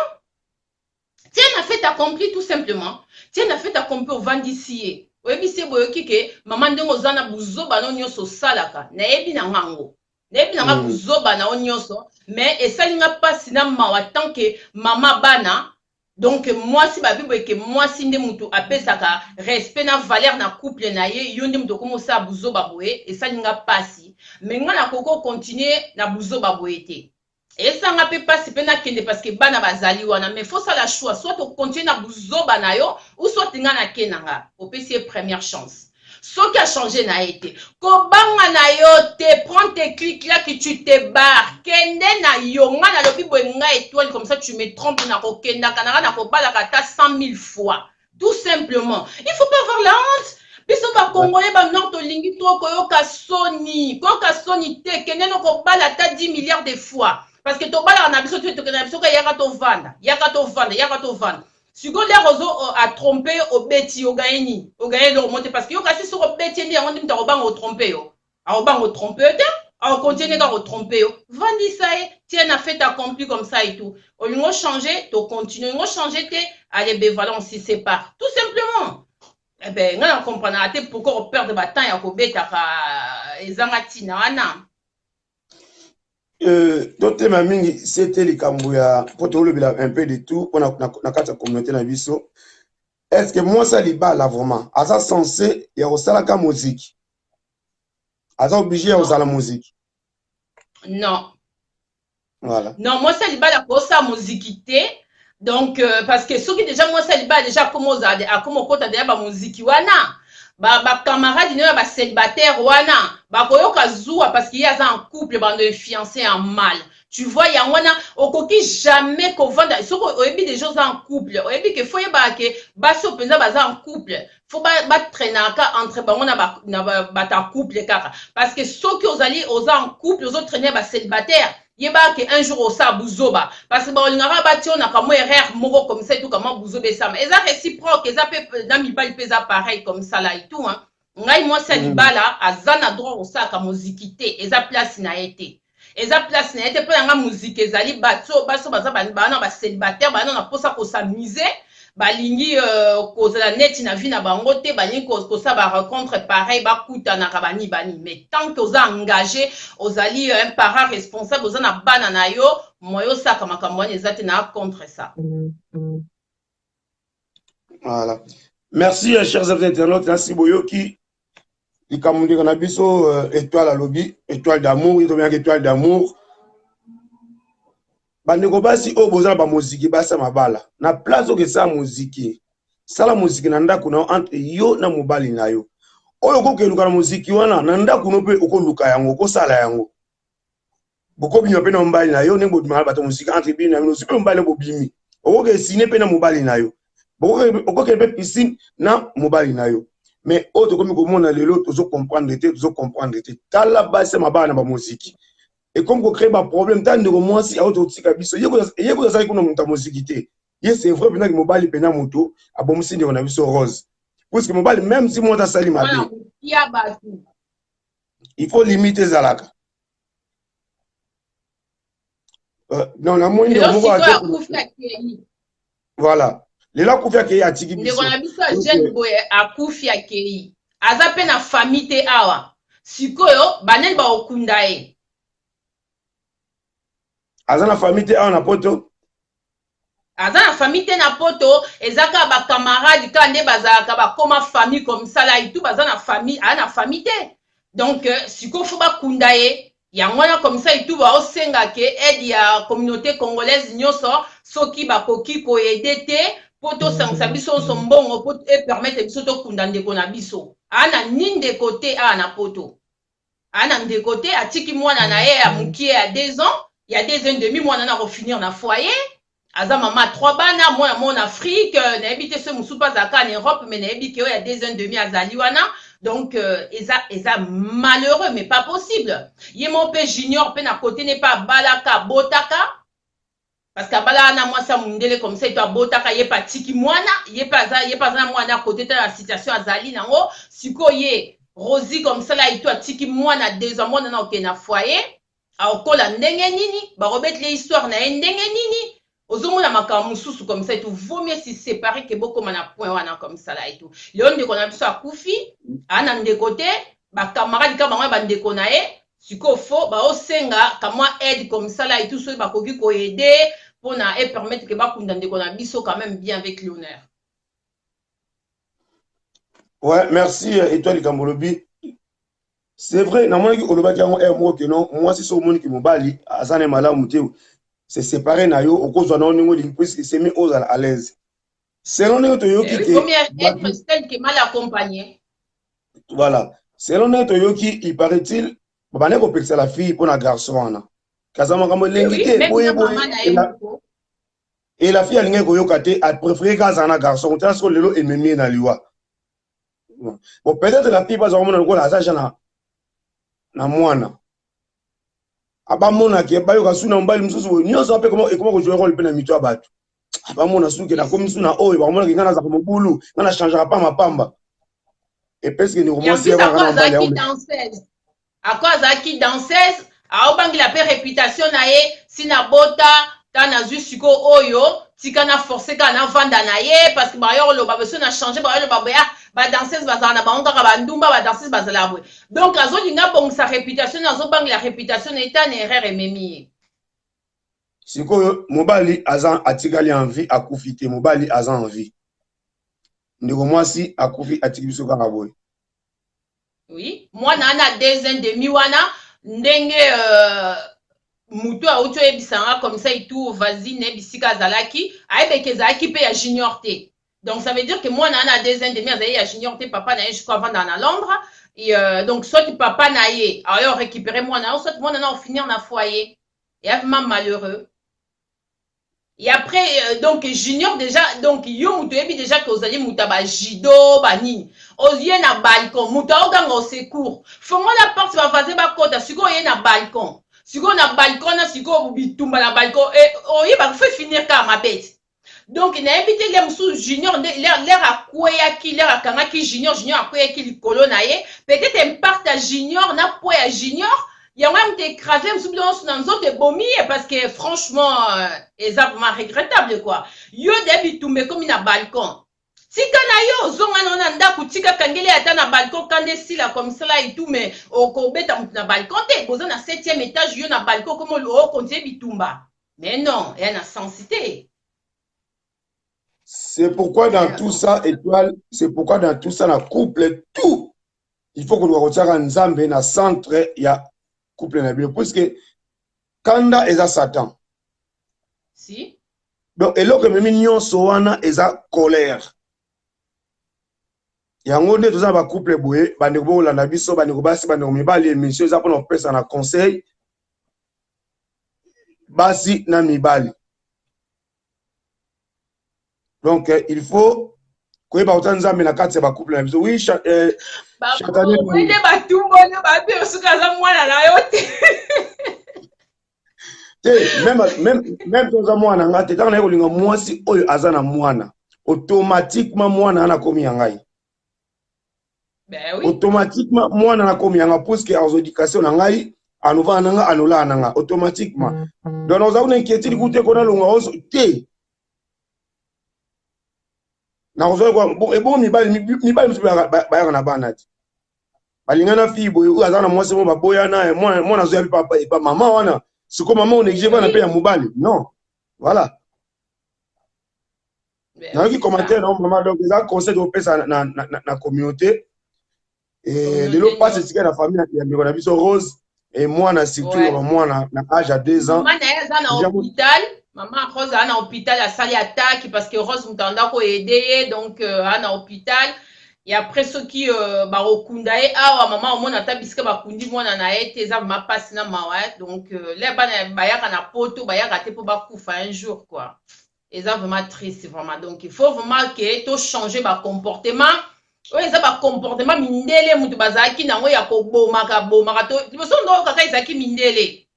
tia na fait accompli, tout simplement. Tia na fait accompli, ovandisi ye, oyebisi ye: "Boyoki ke mama, ndenge oza na buzoba no nyonso osalaka, nayebi na ngango, nayebi na nga buzoba na yo nyonso, mais esali nga mpasi na mawa tant que mama bana." Donc mwasi babi boye ke mwasi nde motu apesaka respect na valeur na couple na ye. "Yo nde motu okomi osala buzoba boye, esali nga mpasi, mais nga nakoki kocontinue na buzoba boye te. Esanga mpe mpasi mpe nakende, parce que bana bazali wana. Mais faut sala choix: soit okontinue na buzoba na yo, ou soit nga nake na nga." Opesi ye première chance. Soki achange na ye te, kobanga na yo te, prends tes clics là que tu te barres, kende na yo. Nga nalobi boye, nga étoile, comme ça tu me trompes, na kokendaka na nga, na kobalaka ata 100 000 fois, tout simplement. Il faut pas avoir la honte. Biso bacongolais, banord, tolingi to koyoka soni, koyoka soni te. Kende no kobala ata 10 milliards de fois, parce que tobalaka na biso te, tokende na biso ka yaka tovanda, yaka tovanda, yaka tovanda. Sikoyo lere ozo atrompe, obeti, ogaye nini? Ogaye eloko mo te, parce que yo kasi soki obeti, nde yango nde moto akobanga otrompe yo. Akobanga otrompe yo te, akocontinue kaka kotrompe yo. Vandisa ye, tia na fait accompli comme ça et tout. Olingi ochange, tocontinue. Olingi ochange te, allez ben voilà, on s'y sépare. Tout simplement. Eh ben, ngai na comprenaka te pourquoi koperdre batemps ya kobetaka ezanga ntina wana. Totema mingi sete likambo ya mpo tolobela un peu de tout mpo na kati ya communauté na biso. Est ce que mwasi ya libala vraiment aza censé ya kosalaka moziki? Aza obligé ya kozala moziki? Non. Voilà. Non, mwasi ya libala akosala moziki te. Donc parce que soki déjà mwasi ya libala déjà akoma ozala, akoma okota deja bamoziki wana, bacamarade ba no ya bacélibataire wana bakoyoka zuwa, parce que ye aza en couple, bando fiancé en mal, tu vois. Yango wana okoki jamais kovanda soki oyebi déjà oza en couple. Oyebi ke faut oyebaka ke basi oyo mpenza baza en couple, faut batraînaka entre bango na bato ya couple kaka, parce que soki ozali oza en couple, ozotraîne bacélibataire, yebaka ke un jour osala buzoba, parce que balingaka bationaka mwa erreur moko comme ça et tout, kama buzoba esama. Eza réciproque, eza mpe na mibali mpe eza pareil comme ça là et tout, hein. Ngai, mwasi ya libala aza na droit kosalaka moziki te. Eza place na ye te, eza place na ye te. Mpo yanga, moziki ezali bato baso baza bana bacélibataire, bana na mposa kos'amuser, balingi kozala neti na vie na bango te, balingi kosala barencontre pareil, bakutanaka bani bani. Mais tant que oza engagé, ozali un parent responsable, oza na bana na yo, moyo osalaka makambo wana eza te. Na contre ça. Voilà, merci, chers internautes. Nasi boyoki likambo ndeko na biso Étoile alobi, Étoile d'amour, ye tobengaka Étoile d'amour. Bandeko basi oyo boza na bamoziki, basi ya mabala, na place oyo esala moziki, sala moziki na ndako na yo, entre yo na mobali na yo. Oyo okoki eluka na moziki wana na ndako no mpe okoluka yango, okosala yango, bokobima mpe na mobali na yo ndenge bobimaka bato moziki entre bino na bino. Ozwi mpe mobali, bobimi, okoki esine mpe na mobali na yo, okokende mpe piscine na mobali na yo. Mais oyo tokomi komona lelo, tozocomprendre te, tozocomprendre te. Tala basi ya mabala na bamoziki, ekomi kocréer baproblème. Tala ndeko mwasi auti kotika biso, ye kuta azalaki kuna moto ya moziki te. Ye, c'est vrai mpenzaki mobali mpena moto abomisi ndeko na biso Rose, puisque mobali, même si mwasi asali mabe, il faut limite ezalaka. Non, namoni ndeko moko, voilà, lelo akufi, akei, atiki biso. Ndeko na biso ya jeune boye akufi, akei, aza mpe na famille te awa. Sikoyo banani bakokunda ye? Aza na famille te awa na Poto? Aza na famille te na Poto. Eza kaka bacamarade kaka nde bazalaka, bakóma famille comme ça là et tout. Baza na famille, aza na famille te. Donc sikoyo faut bakunda ye. Yango wana comme ça et tout, baosenga ke aide ya communauté congolaise nyonso, soki bakoki koaider te, mpo tosangisa biso nyonso mbongo mpo epermettre biso tokunda ndeko na biso. Aa na ni ndeko te awa na Poto, aa na ndeko te. Atiki mwana na ye ya mokie ya 2 ans, ya 2 ans demi. Mwana na kofinir na foyer. Aza mama trois bana, mwana moko na Afrique, nayebi te soki mosusu mpe azalaka na Europe, mais nayebi ke oyo ya 2 ans demi azali wana. Donc eza malheureux mais pas possible. Ye moko mpe Junior mpe na kote ne mpe abalaka, abotaka, parce que abalaka na mwasi ya mondele comme ça eto, abotaka. Ye mpe atiki mwana, ye mpe aza na mwana kote te. Na situation azali nango sikoyo, ye Rosie comme ça la eto, atiki mwana 2 ans. Mwana na okende na foyer, akokola ndenge nini? Bakobetela histoire na ye ndenge nini? Ozomona makambo mosusu comme ça et tout. Vaut mieux se séparer ke bokóma na point wana comme ça là et tout. Lelo ndeko na biso akufi, aa na ndeko te, bacamarade kaka bango ya bandeko na ye. Sikoyo faut baosenga kamwa aide comme ça là et tout, soki bakoki koaider mpona epermettre ke bakunda ndeko na biso quand même bien avec l'honneur. Ouais, merci Étoile. Likambo olobi, c'est vrai. Namonaki olobaki yango ere moko ke non, mwasi so omoniki mobali aza na malamu te, se séparer na yo, okozwa na yo ndenge olingi, puisque semi ozala à l'aise selon ndenge toyoki ke être seul que mal accompagné. Voilà, selon ndenge toyoki, il paraît-il babandaki kopekisa la fille mpo na garçon wana kaza makambo elengi te boye boye, et la fille alingaki koyoka te, apréféré ka azala na garçon. Kotala siko lelo ememi ye na liwa. Bon, peut-être la fille bazala komona lokola aza ja na mwana, abamonaki bayoka su na mobali mosusu boye nyonso mpe ekoma kojouer rôle mpe na mito ya bato. Bamona suki nakomi su na oyo bakomonaki ngai nazalaka mobulu, ngai na changeaka pamba pamba. Epeske ndeko mwasi azalaki danseuse. Ako azalaki danseuse, aobangela pe reputation na ye, si na bota ta nazwi sikoyo oyo tika na force kaka navanda na ye parce que bayo koloba boye so na change bayo loba boye, ah, ba danseuse bazala na bango kaka bandumba, ba danseuse bazala boye. Donc azolinga abongisa reputation na, azobangela reputation na ye, ta na erreur ememi ye. Sikoyo mobali aza atikali en vie, akufi te, mobali aza en vie, ndeko mwasi akufi, atiki biso kaka boye. Oui, mwana wana 2 ans demi wana, ndenge moto auti oyebisa nga comme ça itu voisine bisika azalaki, ayebeki ezalaki mpe ya Junior te. Donc ça veut dire que mwana wana 2 ans demi azali ya Junior te. Papa na ye jusqu'au avanda na Londres et donc soit papa na ye ayo récupérer mwana yo, soit mwana na ofinir na foyer. Et vraiment malheureux. Et après donc Junior déjà, donc yo moto oyebi déjà ke ozali moto ya bajudo banini, oye na balcon, moto aoganga au secours, fongola porte, bavoisin bakota. Sikoyo oye na balcon, sikoyo na balcon na sikoyo bitumba na balcon, oyeba faut finir kaka mabe te. Donc nayebi te, le mosusu Junior nde l'heure akweyaki, l'heure akangaki Junior, Junior akweyaki likolo na ye, peut-être impact ya Junior na poids ya Junior yango ya moto écrasé mosusu bilo nyonso na nzoto ebomi ye. Parce que franchement eza vraiment regrettable quoi. Yo de bitumba ekomi na balcon, tika na yo, ozonga na na ndako, tika kangeli ata na balcon, kanda esila comme cela et tout. Mais okobeta moto na balcon te, boza na septième étage, yo na balcon okomi okontinue bitumba. Mais non, eya na sens te. C'est pourquoi dans tout ça, étoile, c'est pourquoi dans tout ça, na couple, tout, il faut que nous Nzambe na centre ya couple na bino, puisque kanda eza Satan. Si. Donc eloko ememi nyonso wana eza colère. Yango nde toza na bacouple boye. Bandeko bokolanda biso, bandeko basi, bandeko mibali, émission eza mpona kopesa na conseil basi na mibali. Donc il faut koyeba kota Nzambe na kati ya bacouple na biso. Oui. Nde batumboli babe soki aza mwana na yo te. Te, même toza mwana na nga te. Ntango naye kolinga mwasi oyo aza na mwana, automatiquement mwana wana akomi ya ngai. Ben oui. Automatiquement mwana nakomi yanga, puisque azwa éducation na ngai, anovanda na nga, anolaa na nga automatiquement. Donc naza kuna inquiétude kutu te, kona longa ozo te, nakozwa. Ebongo mibali, mibali mosusu bayaka na bana te, balinga na fille boye oyo aza na mwasi mo, baboyana, mwana azoya mpe epa mama wana. Siko mama onéglige bana mpe ya mobali, non? Voilà, nayoki commentaire na mama. Donc eza conseil topesa na communauté. Lelo mpasi esika na famille ya ndeko na biso Rose e mwana, surtout ya bamwana na age ya 2 ans. Mama na ye aza na hôpital, mama Rose aza na hôpital, asali attaque parce que Rose moto anda koaider ye. Donc aza na hôpital et après soki bakokunda ye awa, mama omona ata bisika bakundi mwana na ye te. Eza vraiment mpasi na mawa. Donc le bana bayaka na poto, bayaka te mpo bakufa un jour quoi. Eza vraiment triste, vraiment. Donc il faut vraiment ke tochanger bacomportement oyo eza bacomportement mindele moto bazalaki nango ya kobomaka bomaka. To liboso ndo kaka ezalaki mindele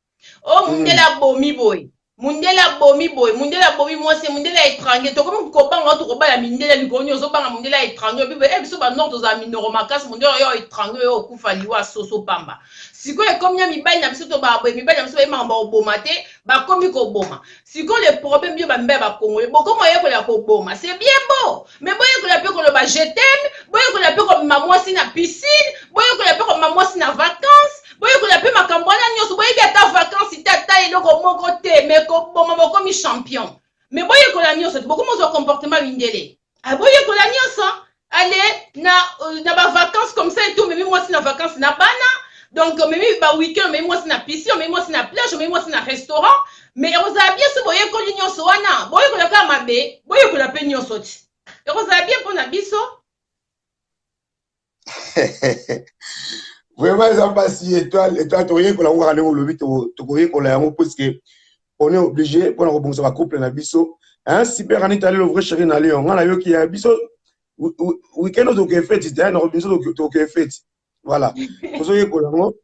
oyo, mundele abomi boye, mundele abomi boye, mundele abomi mwasi, mundele ya étranger. Tokomi kobanga oyo tokobala mindele likolo nini, ozobanga mundele ya étranger obi boye. Biso banord tozala minoko makasi, mundele oyo étranger oyo okufa liwa soso pamba. Sikoyo ekomi na mibali na biso, to baboye mibali na biso bayebaka bakoboma te, bakomi koboma. Sikoyo le problème, bio bamibali bakongole bokomi oyekola koboma, c'est bien beau, mais boyekola mpe koloba "je t'aime", boyekola mpe komema mwasi na piscine, boyekola mpe komema mwasi na vacance, boyekola mpe makambo wana nyonso. Boyebi ata vacance te, ata eloko moko te, mais koboma bokomi champion. Mais boyekola nyonso te, bokomi ozwa comportement mindele. Boyekola nyonso. Ale na bavacance comme ça eto, omemi mwasi na vacance na bana, donc omemi baweekend, omemi mwasi na piscine, omemi mwasi na plage, omemi mwasi na restaurant. Mais ekozala bien so boyekoli nyonso wana. Boyekola kaka mabe, boyekola mpe nyonso ti ekozala bien mpo na biso. Vraiment eza mpasi, Étoile. Étoile, tokoyekola yango kaka ndenge olobi, tokoyekola yango puisque on est obligé mpona kobongisa bacouple na biso. Super Anita Lelo, vrai chéri na Lion, nga nayoki ya biso weekend oyo tokee feti te, biso tokee feti. Voilà, tozoyekola yango.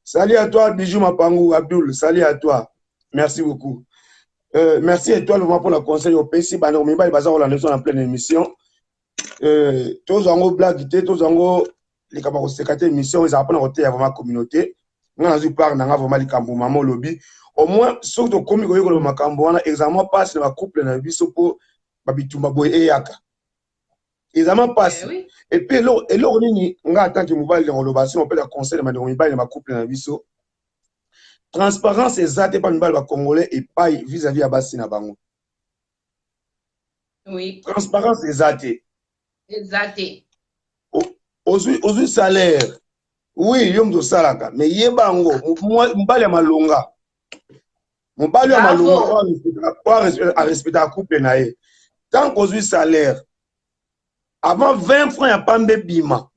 Salut à toi, Bijou Mapangu Abdul, salut à toi, merci beaucoup. Merci Étoile vraiment mpona conseil opesi. Bandeko mibali baza kolanda biso na pleine émission, tozwa yango blague te, tozwa yango. Likambo ya koseka te, émission ezala mpona koteya vraiment communauté. Nga nazwi part na nga vraiment. Likambo mama olobi, au moins soki tokomi koyekola makambo wana, ezala mwa mpasi na bacouple na biso, mpo babitumba boye eyaka, eza mwa mpasi. Et puis eloko nini nga en tant que mobali na koloba, soki opesa conseil na bandeko mibali na bacouple na biso, transparence eza te mpa mibali bacongolais epai vis-à-vis ya basi na bango. Transparence eza te. Eza te. Ozwi salaire, oui, yo moto osalaka, mais yeba yango, mobali ya malonga, mobali ya malonga oyo arespectaka couple na ye, tant kozwi salaire, avant 20 francs ya pambe ebima,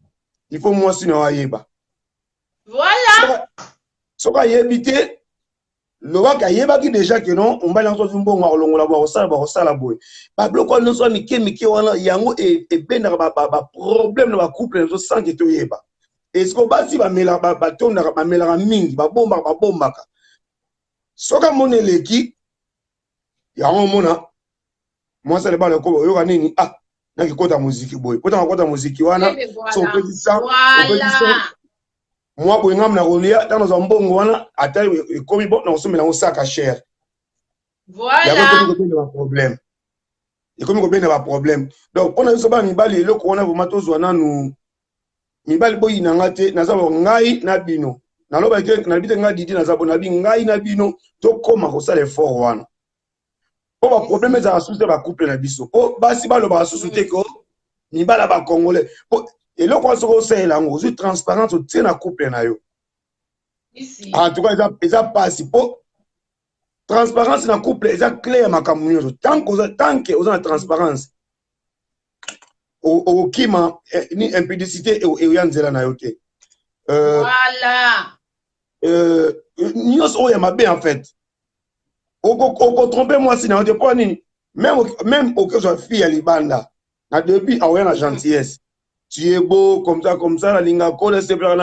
il faut mwasi na yo ayeba. Soki ayebi te, lobaki ayebaki déjà ke non, mobali yango azwi mbongo, akolongola boye, akosala boye, akosala boye. Babiloko wana nyonso ya mike mike wana, yango ebendaka baproblème na bacouple na biso sans ke toyeba. Esiko basi batondaka, bamelaka mingi, babombaka, babombaka. Soki amoni eleki yango, omona mwasi alebala lokola oyoka nini, ah, nakikota moziki boye, po ntango akota moziki wana, so opekisa, opekisa mwa boye, ngambo na kolia, ntango nazwa mbongo wana, ata ekomi bon, nakosomela yango saka cher. Yango ekomi kobenda baproblème, ekomi kobenda baproblème. Donc mpona biso bana mibali, eloko wana vraiment tozwa nanu. Mibali, boyinanga te, naza bo ngai na bino, nalobaki te, nalobi te ngai Didi naza bo, nabi ngai na bino tokóma kosala effort wana, mpo baproblème ezalaka susu te bacouple na biso, mpo basi balobaka susu te ko mibala bacongolais, mpo eloko wana soki osalela yango, ozwi transparence, otie na couple na yo. En tout cas eza mpasi, mpo transparence na couple eza clé ya makambo nyonso. Tant que oza na transparence, okokima ni impudicité eya nzela na yo te. Nyonso oyo ya mabe, en fait okotrompe mwasi na yo te. Mpo nini? Même okozwa fille ya libanda, na début aoya na gentillesse: "Tu es beau comme ça, comme ça, nalinga ko, nasepelaka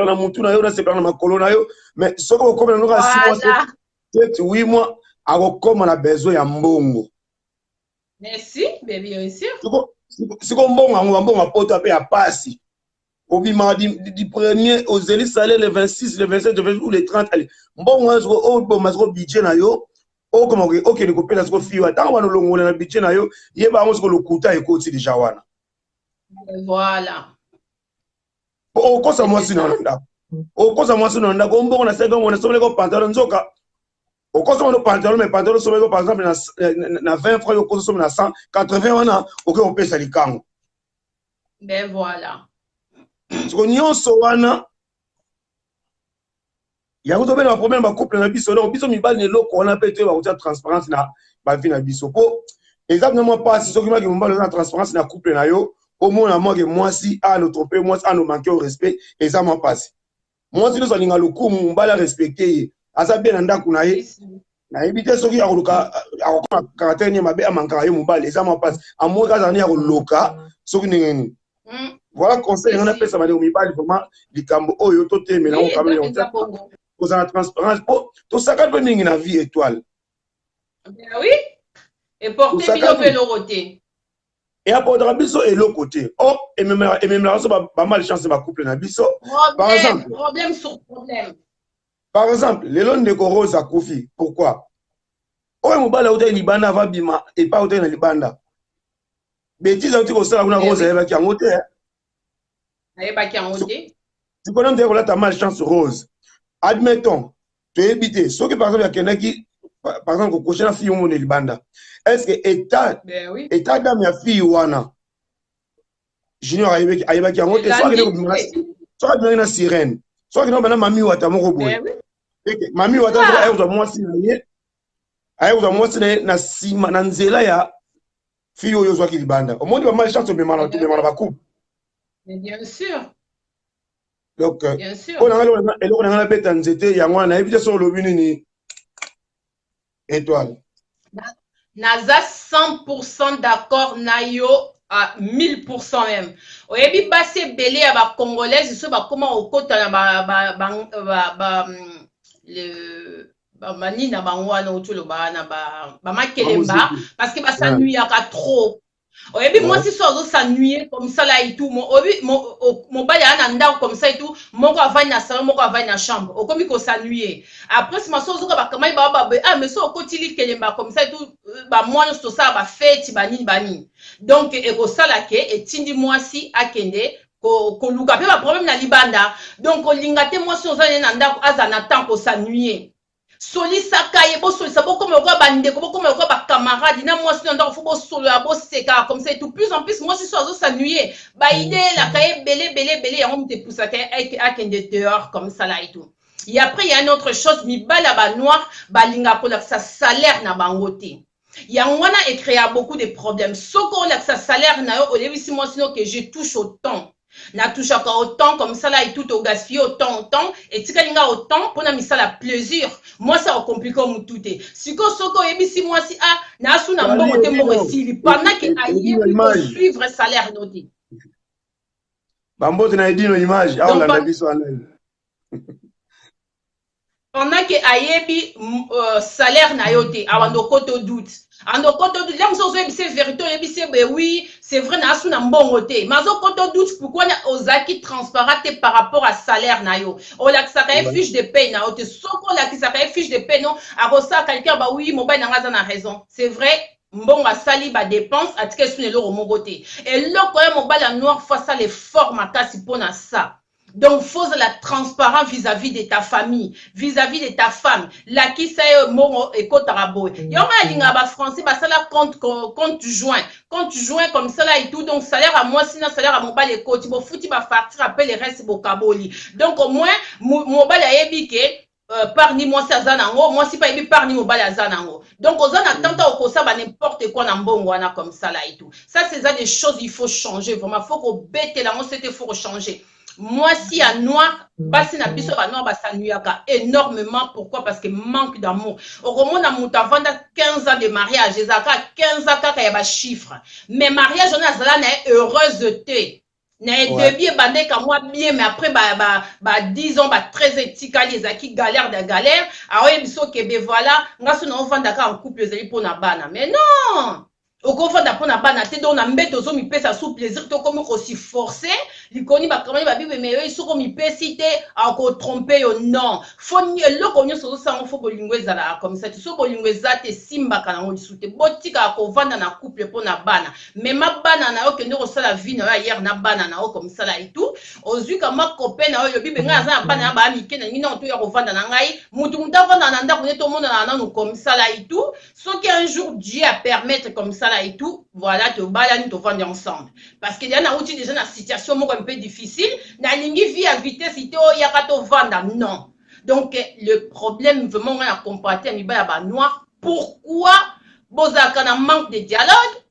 na mutu na yo, nasepelaka na makolo na yo." Mais soki okomi na noka 6 mois, 7, 8 mois, akokóma na besoin ya mbongo. Merci, bien sûr. Siko mbongo yango, bambongo ya poto mpe ya pasi, obimaka du premier, ozeli salaire le 26, le 27, le 28 ou le 30. Ale, mbongo wana siko oboma siko budget na yo, okoma okende kopesa siko fille wana. Ntango wana olongola na budget na yo, yeba yango siko lokuta ekoti déjà wana. Okosa mwasi na yo na ndako, okosa mwasi na ndako, ombongo na 5 ngo nasomeleko pantalon, nzoka okosa wana pantalon, mais pantalon osomeleko par exemple na 20 francs, yo okosa osomela na 180 wana, okoki kopesa likango. Ben voilà. Siko nyonso wana, yango tobena baproblème bacouple na biso. Donc biso mibali, na eloko wana mpe toyeba kotia transparence na bavie na biso, mpo eza mpena mwa mpasi soki maki mobali oza na transparence na couple na yo, omona mwake mwasi ano trompe, mwasi ano manque au respect, eza mwa mpasi. Mwasi nyonso alinga lokumu, mobali arespecte ye, aza bien na ndako na ye. Nayebi te soki akoluka, akokoma caractère nini mabe, amankaka yo mobali, eza mwa mpasi. Amoki azala nini ya koloka soki ndenge nini. Voilà conseil nga napesa bandeko mibali vraiment, likambo oyo totemela yango quand même, kozala transparence, mpo tosakani mpe mingi na vie, étoile. Oui, eporte bino mpe eloko te. Eapportaka biso eloko te. O ememelaka biso bamalchance bacouple na biso. Par exemple, problème sur problème. Par exemple, lelo ndeko Rose akufi, pourquoi? Oyo mobali autaki libanda, ava bima epai autaki na libanda, bétise auti kosala kuna, Rose ayebaki yango te. Ayebaki yango te. Sikoyo nde kolata malchance Rose, admettons, toyebi te soki par exemple akendaki par exemple kokoshe na fille omona libanda, est ce que état, ben oui, état d'âme ya fille wana, Junior ayebaki yango te. Soki akende kobima, soki abimaki na sirène, soki akende kobima na mami wata moko boye, mami wata aye kozwa mwasi na ye, aye kozwa mwasi na ye na nsima na nzela ya fille oyo ozwaki libanda, omoni bamalchance omemana, tomemana bacouple. Bien sûr. Donc mpo na ngai, eloko na ngai nabeta nzete yango wana. Nayebi te so olobi nini, étoile. Naza 100% d'accord na yo, à 1000% même. Oyebi, basi ebele ya bacongolaise so bakóma kokota na banini na bango wana, oti oloba wana, bamakelemba, parce que bas'ennuyaka trop. Oyebi, mwasi so azos'ennuyer comme ça là et tout, oyebi, mobali aya na ndako comme ça et tout, moko avandi na salon, moko avandi na chambre, okomi kos'ennuyer. Après nsima so ozoka bakamai bao babe, ah, mais so okoti likelemba comme ça et tout, bamwa nyonso tosala bafeti, banini banini. Donc ekosala ke etindi mwasi akende koluka mpe baproblème na libanda. Donc olinga te mwasi oza ne na ndako azala na temps kos'ennuyer. Solisaka ye, bosolisa, bokoma lokola bandeko, bokoma lokola bacamarade na mwasi na ndako. Faut bosolola, bosekaka comme ça et tout. Plus en plus, mwasi so azos'ennuyer, baidées elaka ye ebele ebele ebele, yango moto epusaka ye akende dehors comme ça là et tout. Et après, il y a une autre chose: mibali ya banoir balingaka kolakisa salaire na bango te. Yango wana ecréa beaucoup de problèmes. Soki olakisa salaire na yo, oyebisi mwasi no ke je touche autant, natouchaka autant comme ça là et tout, ogaspille autant, autant etikali nga autant mpona misala plaisir, mwasi akocompliquer motu te. Sikoyo soki oyebisi mwasi a naasu na mbongo te, mbongo esili, pendant ke ayebi kosuivre salaire no te. Bambote na Edino Image, aolanda biso wana. Pendant ke ayebi salaire na yo te, awanda okota doute, anda okota doute. La mosusu ozoyebisa vérité, oyebisi ye: oui, c'est vrai, na asu na mbongo te, mais azokota doute. Pourquoi? Ozalaki transparent te par rapport à salaire na yo, olakisaka ye fiche de paye na yo te. Soki olakisaka ye fiche de paye no, akosala calcul ba oui, mobali na nga aza na raison, c'est vrai, mbongo asali badépense, atika esu na eloko moko te. Eloko ya mobali ya noir, faut asala effort makasi mpona ça. Donc, faut la transparent vis-à-vis de ta famille, vis-à-vis de ta femme. Lakisa ye mbongo ekotaka boye. Yango alingaka bafrançais basala compte joint, compte joint comme ça là et tout. Donc salaire ya mwasi na salaire ya mobali ekoti, bofuti bafacture, ape le reste bokaboli. Donc au moins mobali ayebi ke part ni mwasi aza nango, mwasi mpe ayebi part ni mobali aza nango. Donc oza na tanta okosala ba n'importe quoi na mbongo wana comme ça là et tout. Ça, c'est ça des choses, il faut changer vraiment, faut kobetela yango sete, faut changer. Mwasi ya noir, basi na biso banoir bas'ennuyaka énormément. Pourquoi? Parce que manque d'amour. Okomona moto avanda 15 ans de mariage, ezalaka 15 ans kaka ya bachiffre, mais mariage wana azala na ye heureuse te. Na début ebandeka mwa bien, mais après ba 10 ans, ba 13 etikali ezalaki galère de galère. Aoyebi so okebe, voilà, nga so naovandaka en couple ezali mpona bana, mais non, okovanda mpona bana te. Donc na mbeto ozomipesa su plaisir te, okomi kosi forcer likoni bakamani babibe, mais oyo soki omipesi te, akotromper yo. Non, faut eloko nyonso ozosango, faut bolingo ezalaka comme ça te. So bolingo eza te, esimbaka nango lisu te. Botikaka kovanda na couple mpona bana. Mema bana na yo, kende kosala vie na yo ailleurs na bana na yo comme ça là et tout. Ozwi kama copain na yo, olobi be ngai aza na bana na baya mike, na ningi nango toya kovanda na ngai, mutu avanda na ndako nde tomonana nanu comme ça là et tout. Soki un jour Dieu a permettre comme ça là et tout, voilà, tobalani, tovandi ensemble, parce que deya nauti déjà na situation moko un peu difficile, nalingi vie ya vitesse te, oyaka tovanda, non. Donc le problème vraiment nga na comprendre te ya mibali ya banoir, pourquoi bozalaka na manque de dialogue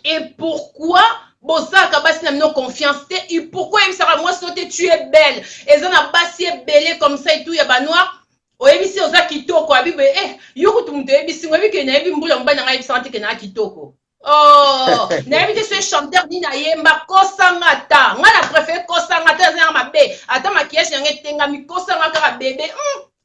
et pourquoi bosalaka basi na bino confiance te et pourquoi oyebisaka mwasi no te tu es belle? Eza na basi ebele comme ça et tout ya banoir, oyebisi oza kitoko, abibe eh, yo kutu moto oyebisi ngo, oyebi ke nayebi mbula mobali na ngai ayebisanga te ke naa kitoko. Oh, nayebi te so chanteur nini ayemba kosanga ata ngai na préféré kosanga ata eza yanga mabe, ata maquillage yango etengami, kosanga kaka bébé,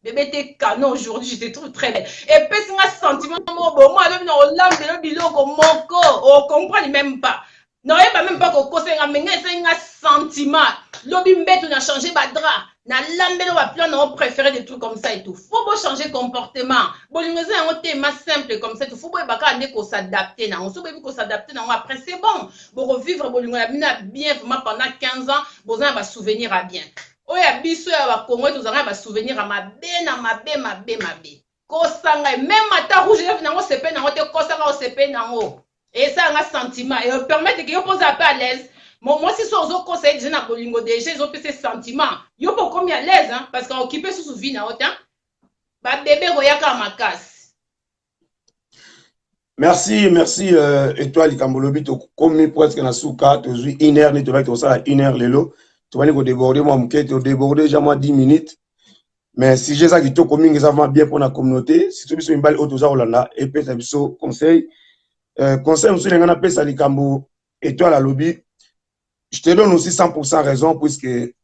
bébé te canon, aujourd'hui je te trouve très belle, epesi nga sentiment moko bomo, alobi na olambelo biloko moko, ocomprendre même pas, naoyeba même pas kokosenga, me ngai esali nga sentiment. Lobi mbeto na change badrap, nalambeli baplan na préféré, des trucs comme ça et tout. Faut bochanger comportement. Bolingo eza yango te ma simple comme ça et tout. Faut boyeba kaka nde kos'adapter nango. So boyebi kos'adapter nango, après c'est bon, bokovivre bolingo na bino ya bien vraiment pendant 15 ans, boza na basouvenir ya bien. Oyo ya biso ya bakongo, tozalaka na basouvenir ya mabe na mabe mabe mabe. Kosanga même ata rouge lèvre nango, sepe nango te, kosanga osepe nango, esalanga sentiment epermettre ke yo mpo ozala mpe à l'aise. Mwasi so ozokosa ye déjà na bolingo, déjà ezopesa sentiment, yo mpo okomi à l'aise, hein, parce que okipe susu vie na yo te, babebe koyaka makasi. Merci, merci, Étoile. Likambo lobi, tokomi presque na suka. Tozwi une heure nde tobaki tosala une heure, lelo tobandi kodéborder mwa moke, todéborde déjà mwa 10 minutes, mais sujet eza kitoko mingi, eza vraiment bien mpona communauté, surtout biso mibali oyo toza kolanda, epesa biso conseil. Conseil mosusu ndenge napesa, likambo Étoile alobi, je te donne aussi 100% raison, puisque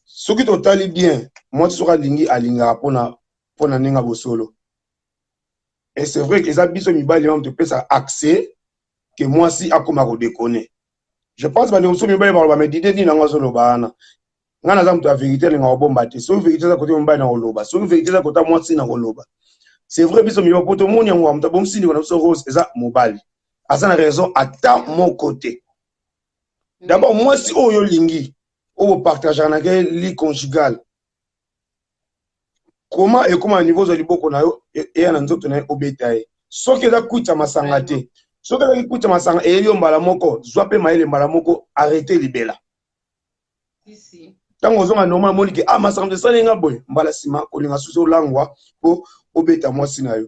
soki totali bien, mwasi soki alingi, alingaka mpona ndenge ya bosolo. Et c'est vrai que eza biso mibali mamo topesaka accès. Ke mwasi akoma kodéconner. Je pense bandeko mosusu mibali baloba, mais Dide, nini yango azoloba wana? Ngai naza moto ya vérité, alinga kobomba te. Soki vérité eza côté mobali, na koloba. Soki vérité eza côté mwasi, na koloba. C'est vrai, biso mibali po tomoni yango, moto abongisi ndeko na biso Rose eza mobali, aza na raison ata moko te. D'abord, mwasi oyo olingi, oyo bopartageaka na ke lit conjugal, comment ekóma na niveau ozwa liboko na yo eya na nzoto na ye, obeta ye? Soki eza kwita masanga te, soki ezaki kwita masanga, eyeli yo mbala moko, zwa mpe mayele mbala moko, arrête libela. Ntango ozonga normal, amoni ke ah, masanga moto esali nga boye, mbala nsima kolinga susi olangwa mpo obeta mwasi na yo.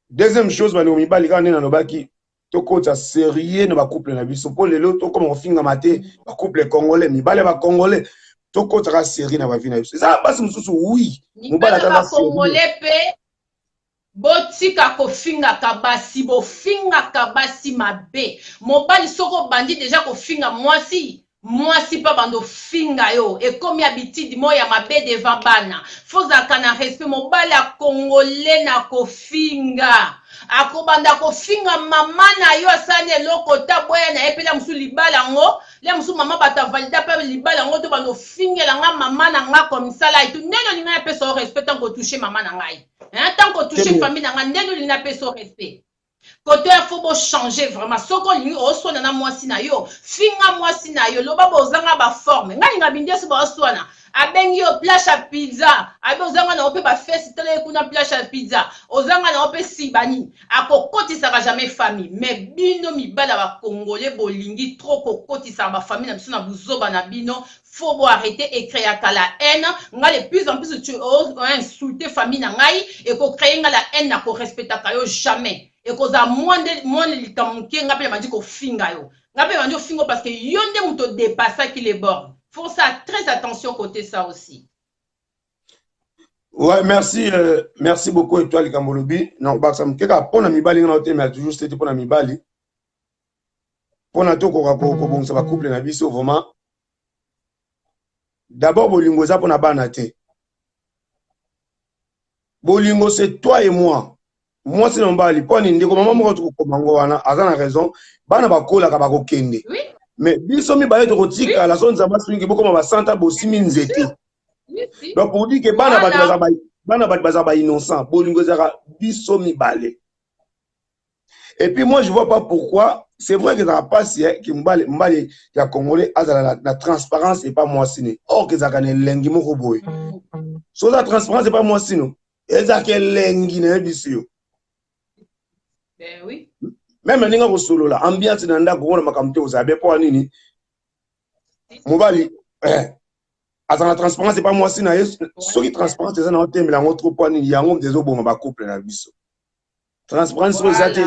Deuxième chose, bandeko mibali, kaka nde nalobaki, tokota sérieux na bacouple na biso, mpo lelo tokóma kofingama te. Bacouple congolais, mibali ya bacongolais, tokotaka sérieux na bavie na biso. Eza basi mosusu, oui. Mobali ata bacongolais mpe, botika kofingaka basi, bofingaka basi mabe. Mobali, soki obandi déjà kofinga mwasi, mwasi mpe bando ofinga yo, ekomi habitude moko ya mabe devant bana. Fozalaka na respect. Mobali akongole na kofinga, akobanda kofinga mama na yo, asali eloko ta boya na ye mpe. Lia mosusu libala yango, lia mosusu mama bato avalida mpe libala yango to bando ofingela nga mama na nga comme sala etu. Ndenge olinga napesa yo respect tant kotouche mama na ngai, tant kotouche famille na ngai, ndenge olingi napesa yo respect? Kote ya faut bochanger vraiment. Soki olingi oswana na mwasi na yo, finga mwasi na yo, loba bozanga baforme. Ngai linga bindeso baoswana, abengi yo planche ya pizza, abe ozanga nango mpe bafesi, tala ye kuna, planche ya pizza ozanga nango mpe sibani. Akokotisaka jamais famille. Mais bino mibali ya bacongolais, bolingi trop kokotisaka bafamille na biso na buzoba na bino. Faut boarrêter, ecréaka la haine. Nga, de plus en plus tu insulte famille na ngai, ekocréer nga la haine, na korespectaka yo jamais. Ekozala mwa likambo moke, nga mpe nabandi kofinga yo, nga mpe bandi ofinga, parce que yo nde moto odépassaki les bornes. Faut ça, très attention côté ça aussi. Ouais, merci, merci beaucoup, Étoile Kambolobi. Non, baksa moke kaka mpona mibali, nga na otemela toujours sete mpona mibali, mpona tokoka kobongisa bacouple na biso. Vraiment, d'abord, bolingo eza mpona bana te. Bolingo, c'est toi et moi, mwasi na mobali. Mpo ani ndeko mama moko tokokoma ngo wana aza na raison. Bana bakolaka, bakokende, mais biso mibale tokotikala. So Nzambe asungi, bokoma basanta, bosimi nzete. Donc pour dire que bana bato baza, bana bato baza bainnocent. Bolingo ezalaka biso mibale. Et puis moi, je vois pas pourquoi. C'est vrai que ezalaka mpasi ke mobali, mobali ya congolais azala na transparence epa mwasi ne, or ke ezalaka na elengi moko boye. So oza transparence epa mwasi no, ezalaka elengi, nayebi yo. Ben oui. Même ndenge akosolola, ambiance na ndako, komona makambo te, kozala bien. Mpo nini? Mobali azala na transparence epa mwasi na ye. Soki transparence eza na, otemela yango trop. Mpo nini? Yango moto ezoboma bacouple na biso. Transparence oyo eza te,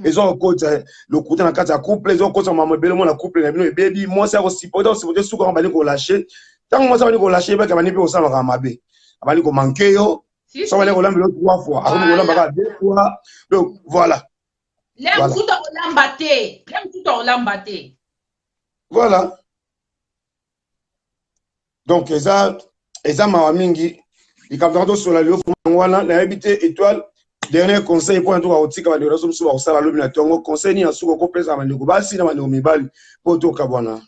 eza kokota lokuta na kati ya couple, eza kokota mama ebele. Mona couple na bino ebebi, mwasi akosupporte, akosupporte, suka yango bandi kolâcher. Ntango mwasi abandi kolâcher, ebaki abandi mpe kosala makambo mabe, abandi komanquer yo. So abandi kolambela yo trois fois, akomi kolamba kaka deux fois. Donc voilà. Le mosusu akolamba te, le mosusu akolamba te. Voilà, donc eza mawa mingi likambo yango tosola lelo yango wana. Nayebi te, Étoile, dernier conseil mpona toka kotika bandeko nyonso mosusu bakosala lobi na ntongo. Conseil nini ya suka okopesa bandeko basi na bandeko mibali mpo tokabwana?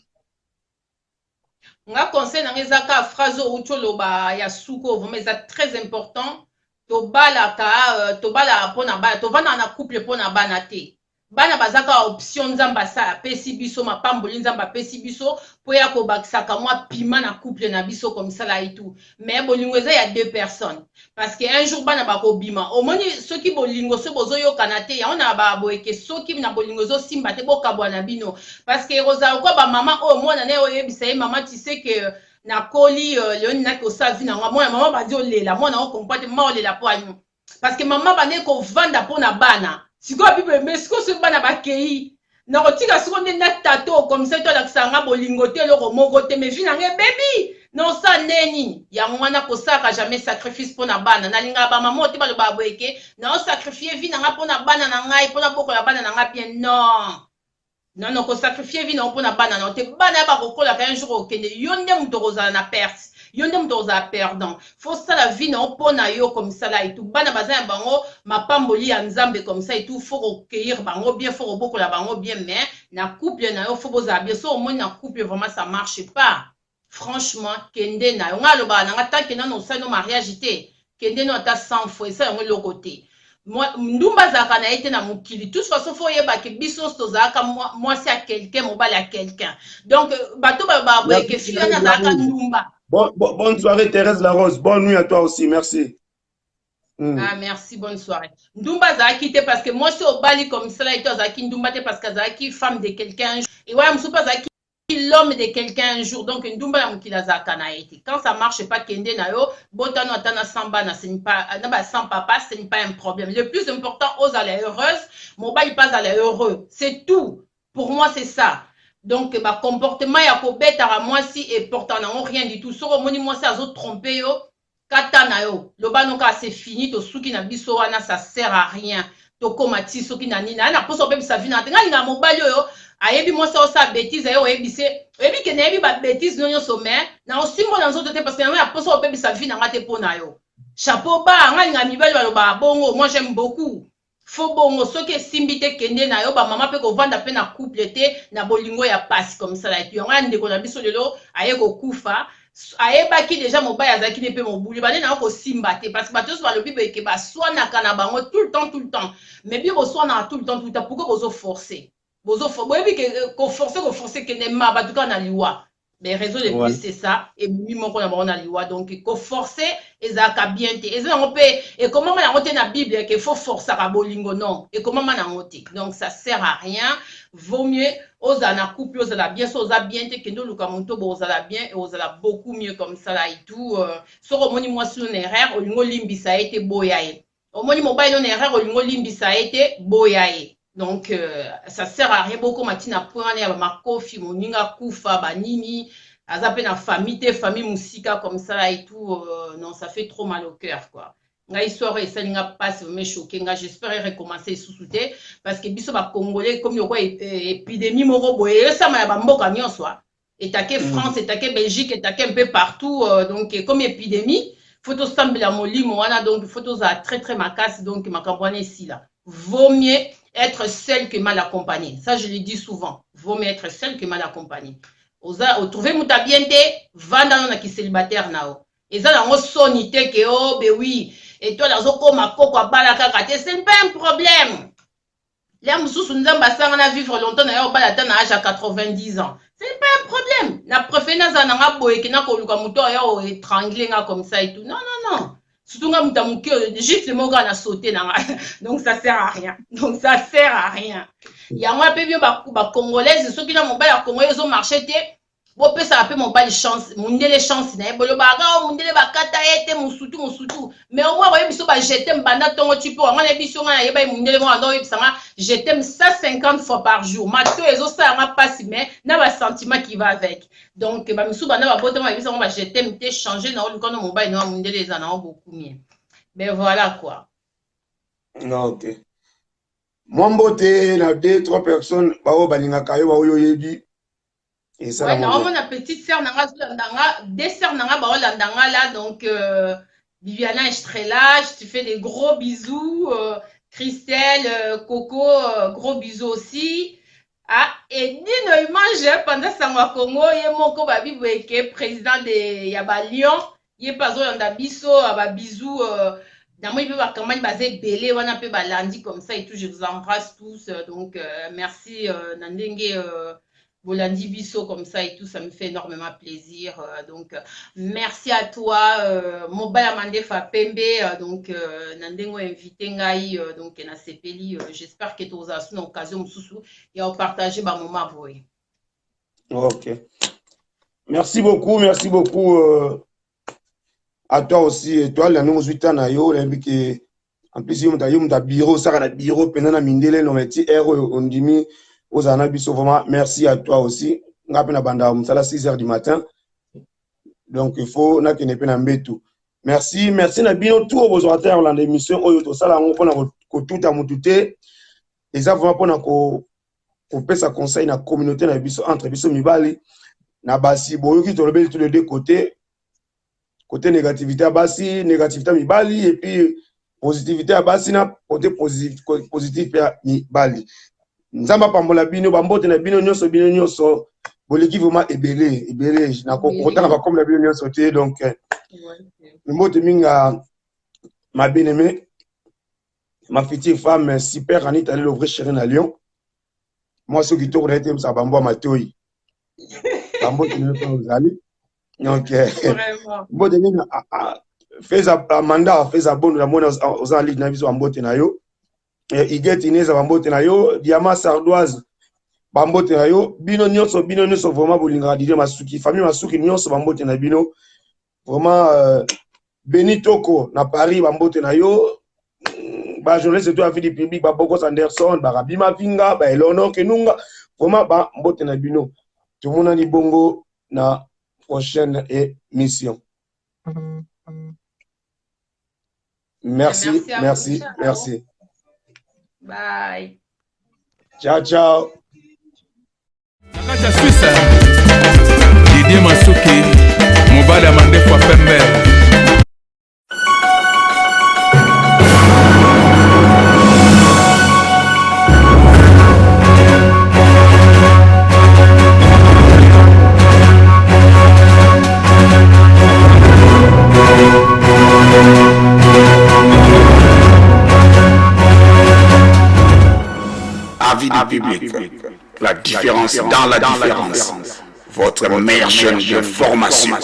Nga, conseil nanga eza kaka phrase oyo outi oloba ya suka oyo. Vraiment, eza très important. Tobalaka, tobalaka mpona bana, tovandaka na couple mpona bana te. Bana baza kaka option. Nzambe asala, apesi biso mapamboli, Nzambe apesi biso mpo ya kobakisaka mwa piment na couple na biso comme ça là et tout. Mais bolingo eza ya deux personnes, parce que un jour bana bakobima. Omoni, soki bolingo, soki bozoyokana te, yango na baboyeke, soki na bolingo ezosimba te, bokabwa na bino, parce que ekozala kwa bamama oyo mwana na ye oyebisa ye: "Mama, tu sais que nakoli, leoni naki osala vie na nga." Mwana mama bandi olela, mwana okompa te, mama olela po ani? Parce que mama bandi kovanda mpo na bana. Sikoyo bible me sikoyo, soki bana bakei, nakotika sikoyo nde na tato comme ça to alakisaka nga bolingo te, eloko moko te, mais vie na nga ebebi, naosala nde nini? Yango wana, kosalaka jamais sacrifice mpo na bana. Nalingaka bamama oyo te balobaka boye ke naosacrifie vie na nga mpo na bana na ngai, mpo na bokola bana na nga bien. Non, non, non, kosacrifie vie na yo mpo na bana na yo te. Bana ya bakokolaka, un jour okende, yo nde moto okozala na perte. Yo nde moto ozala perdant. Faut sala vie na yo mpo na yo comme ça là et tout. Bana baza ya bango mapamboli ya Nzambe comme ça et tout. Faut kocueillir bango bien, faut kobokola bango bien, mais na couple na yo faut bozala bien. So omoni na couple vraiment ça marche pas, franchement kende na yo. Ngai alobaka na nga, tant que nano osali no mariage te, kende no ata 100 fois, esa yango eloko te. Ndumba azalaka na ye te na mokili. Toute façon, faut oyebake biso nyonso tozalaka mwasi ya quelqu'un, mobali ya quelqu'un. Donc bato baboyeke fille wana azalaka ndumba. Bonne soirée, Thérèse Larose. Bonne nuit à toi aussi. Merci. Ah, merci, bonne soirée. Ndumba azalaki te parce que mwasi obali comme ça ete azalaki ndumba te parce que azalaki femme de quelqu'un et wana mosusu mpe azalaki l'homme de quelqu'un un jour. Donc ndumba ya mokili azalaka na ye te. Quand ça marche pas, kende na yo, botano ata na 100 bana, ce n'est pas na ba 100 papa, ce n'est pas un problème. Le plus important, ozala heureuse, mobali mpe azala heureux, c'est tout. Pour moi, c'est ça. Donc bacomportement ya kobetaka mwasi eporta nango rien du tout. Soki omoni mwasi azotrompe yo, kata na yo, loba no kaka c'est fini, tosuki na biso wana, ça sert à rien. Tokóma ti soki na nini, aye na mposa obebisa vie na te. Ngai linga mobali oyo ayebi mwasi osala bétise, aye oyebise, oyebi ke nayebi babétise no nyonso, mais na osimbo na nzoto te parce que yango ya mposa obebisa vie na nga te. Mpo na yo, chapeau ba. Ngai linga mibali balobaka bongo, moi j'aime beaucoup. Faut bongo. Soki esimbi te, kende na yo. Bamama mpe kovanda mpe na couple te na bolingo ya pasi comme ça. Etu yango ya ndeko na biso lelo aye kokufa, ayebaki déjà mobali azalaki ne mpe mobulu, bande na yo kosimba te parce que bato nyonso balobi boyeke baswanaka na bango tout le temps, tout le temps. Mais bio boswanaka tout le temps, tout le temps, pourquoi bozoforce? Boyebi ke koforce, koforce kende ma bato kaka na liwa. Mais raison de plus, c'est ça, ebimi moko na bango na liwa. Donc koforce ezalaka bien te. Eza yango mpe ekomama yango te na Bible ke faut forçaka bolingo. Non, ekomama nango te. Donc ça sert à rien. Vaut mieux ozala na couple, ozala bien. So oza bien te, kende oluka moto bo ozala bien et ozala beaucoup mieux comme ça là et tout. Soki omoni mwasi no na erreur, olingi olimbisa ye te, boya ye. Omoni mobali no na erreur, olingi olimbisa ye te, boya ye. Donc ça sert à rien. Bokoma ntina point wana ya bamakofi, moninga kufa, banini, aza mpe na famille te, famille mosika comme ça là et tout. Non, ça fait trop mal au cœur, quoi. Ngai histoire oyo esali nga mpasi, vraiment choqué nga. J'espère recommencer lisusu te parce que biso bacongolais komi lokwa épidémie moko boye esama ya bamboka nyonso, etake France, etake Belgique, etake un peu partout. Donc comme épidémie, faut tosambela molimo wana. Donc faut tozala très très makasi. Donc makambo wana esila. Vaut mieux être seul que mal accompagné. Ça, je le dis souvent, vaut mieux être seul que mal accompagné. Oza otrouve moto bien te, vanda no na kicélibataire na yo. Eza nango soni te ke o be oui, Étoile azokóma koko, abala kaka te, ce n'est pas un problème. Lia mosusu Nzambe asanga na vivre longtemps na ye, obala ata na age ya 90 ans, ce n'est pas un problème. Na préféré nazala nanga boye ke nakoluka moto oyo oétrangle nga comme ça et tout. Non, non, non. Surtout nga moto ya moke, juste moko kaka na saute na nga. Donc ça sert à rien, donc ça sert à rien. Yango mpe bio bacongolaise, soki na mobali ya congolais ezomarche te, bopesaka mpe mobali chance, mondele chance na ye. Bolobaka o mondele bakata ye te, mosutu mosutu, mais au moins boyebi biso ba je t'aime banda ntongo ti mpo wanga nayebi biso. Ngai nayeba ye mondele moko anda oyebisa nga je t'aime 150 fois par jour. Mato ezosala nga mpasi, mais na basentiment qui va avec. Donc bamisusu banda babotama bayebisa ngo ba je t'aime te. Change na oluka no mobali na wa mondele, eza nango beaucoup mieux. Mais voilà, quoi. Non, ok. Mwa mbote na deux trois personnes baoyo balingaka yo, baoyo oyebi. Ouais, naomona petite sœur na nga azolanda nga, deux sœurs na nga baolanda nga là. Donc Viviana Estrella, je te fais des gros bisous. Christelle, Coco, gros bisous aussi. Ah, et Dino Image pendant sango ya Congo, ye moko babi boyeke président de ya ba Lion, ye mpe azolanda biso, ba bisous. Namoni mpe bacampagne baza ebele wana mpe balandi comme ça et tout. Je vous embrasse tous. Donc merci na ndenge bolandi biso comme ça et tout, ça me fait énormément plaisir. Donc merci à toi, mobala mandefa pembe. Donc na ndenge invité ngai, donc nasepeli. J'espère que tozala su na occasion mosusu ya kopartage bamoment boye. Ok, merci beaucoup, merci beaucoup à toi aussi, Étoile, na ndenge ozwi ta na yo. Nayebi ke en plus yo moto ya bureau, osaka na bureau mpenza na mindele no ti heure oyo ondimi ozala na biso. Vraiment merci à toi aussi. Nga mpe na banda mosala 6 heures du matin, donc il faut nakende mpe na mbetu. Merci, merci na bino tout oyo bozwaka te ya kolanda émission oyo. Tosala yango mpona kotuta motu te, eza vraiment mpona kopesa conseil na communauté na biso, entre biso mibali na basi. Boyoki, tolobeli tous les deux côtés. Côté négativité ya basi, négativité ya mibali, et puis positivité ya basi na côté positif mpe ya mibali. Nzambe apambola bino, bambote na bino nyonso, bino nyonso boleki vraiment ebele ebele, nakotanga bakombo na bino nyonso te. Donc mbote mingi ma bien-aimée, ma future femme, super Anita Lelo, vrai chérie na Lyon, mwasi oyo kitoko na ye te, mosaka bambwa matoi, bambote nyonso ozali. Donc mbote mingi Feza Amanda, Feza Bondo, namoni oza na ligue na biso, bambote na yo. Igete Ineza, bambote na yo. Diamant Sardoise, bambote na yo. Bino nyonso, bino nyonso vraiment bolingaka Didier Masuki, famille Masuki nyonso, bambote na bino vraiment. Beni Toko na Paris, bambote na yo. Bajournaliste to ya vie du public, babokos Anderson, barabi Mavinga, baeleonor Kenunga, vraiment bambote na bino. Tomonani bongo na prochaine émission. Merci, merci, merci, merci. Bye. Ciao, ciao. Na kati ya Suisse, Didier Masuki, mobali ya mandefu ya pembe. Avis du public. La différence dans la différence. Votre meilleure chaîne de formation.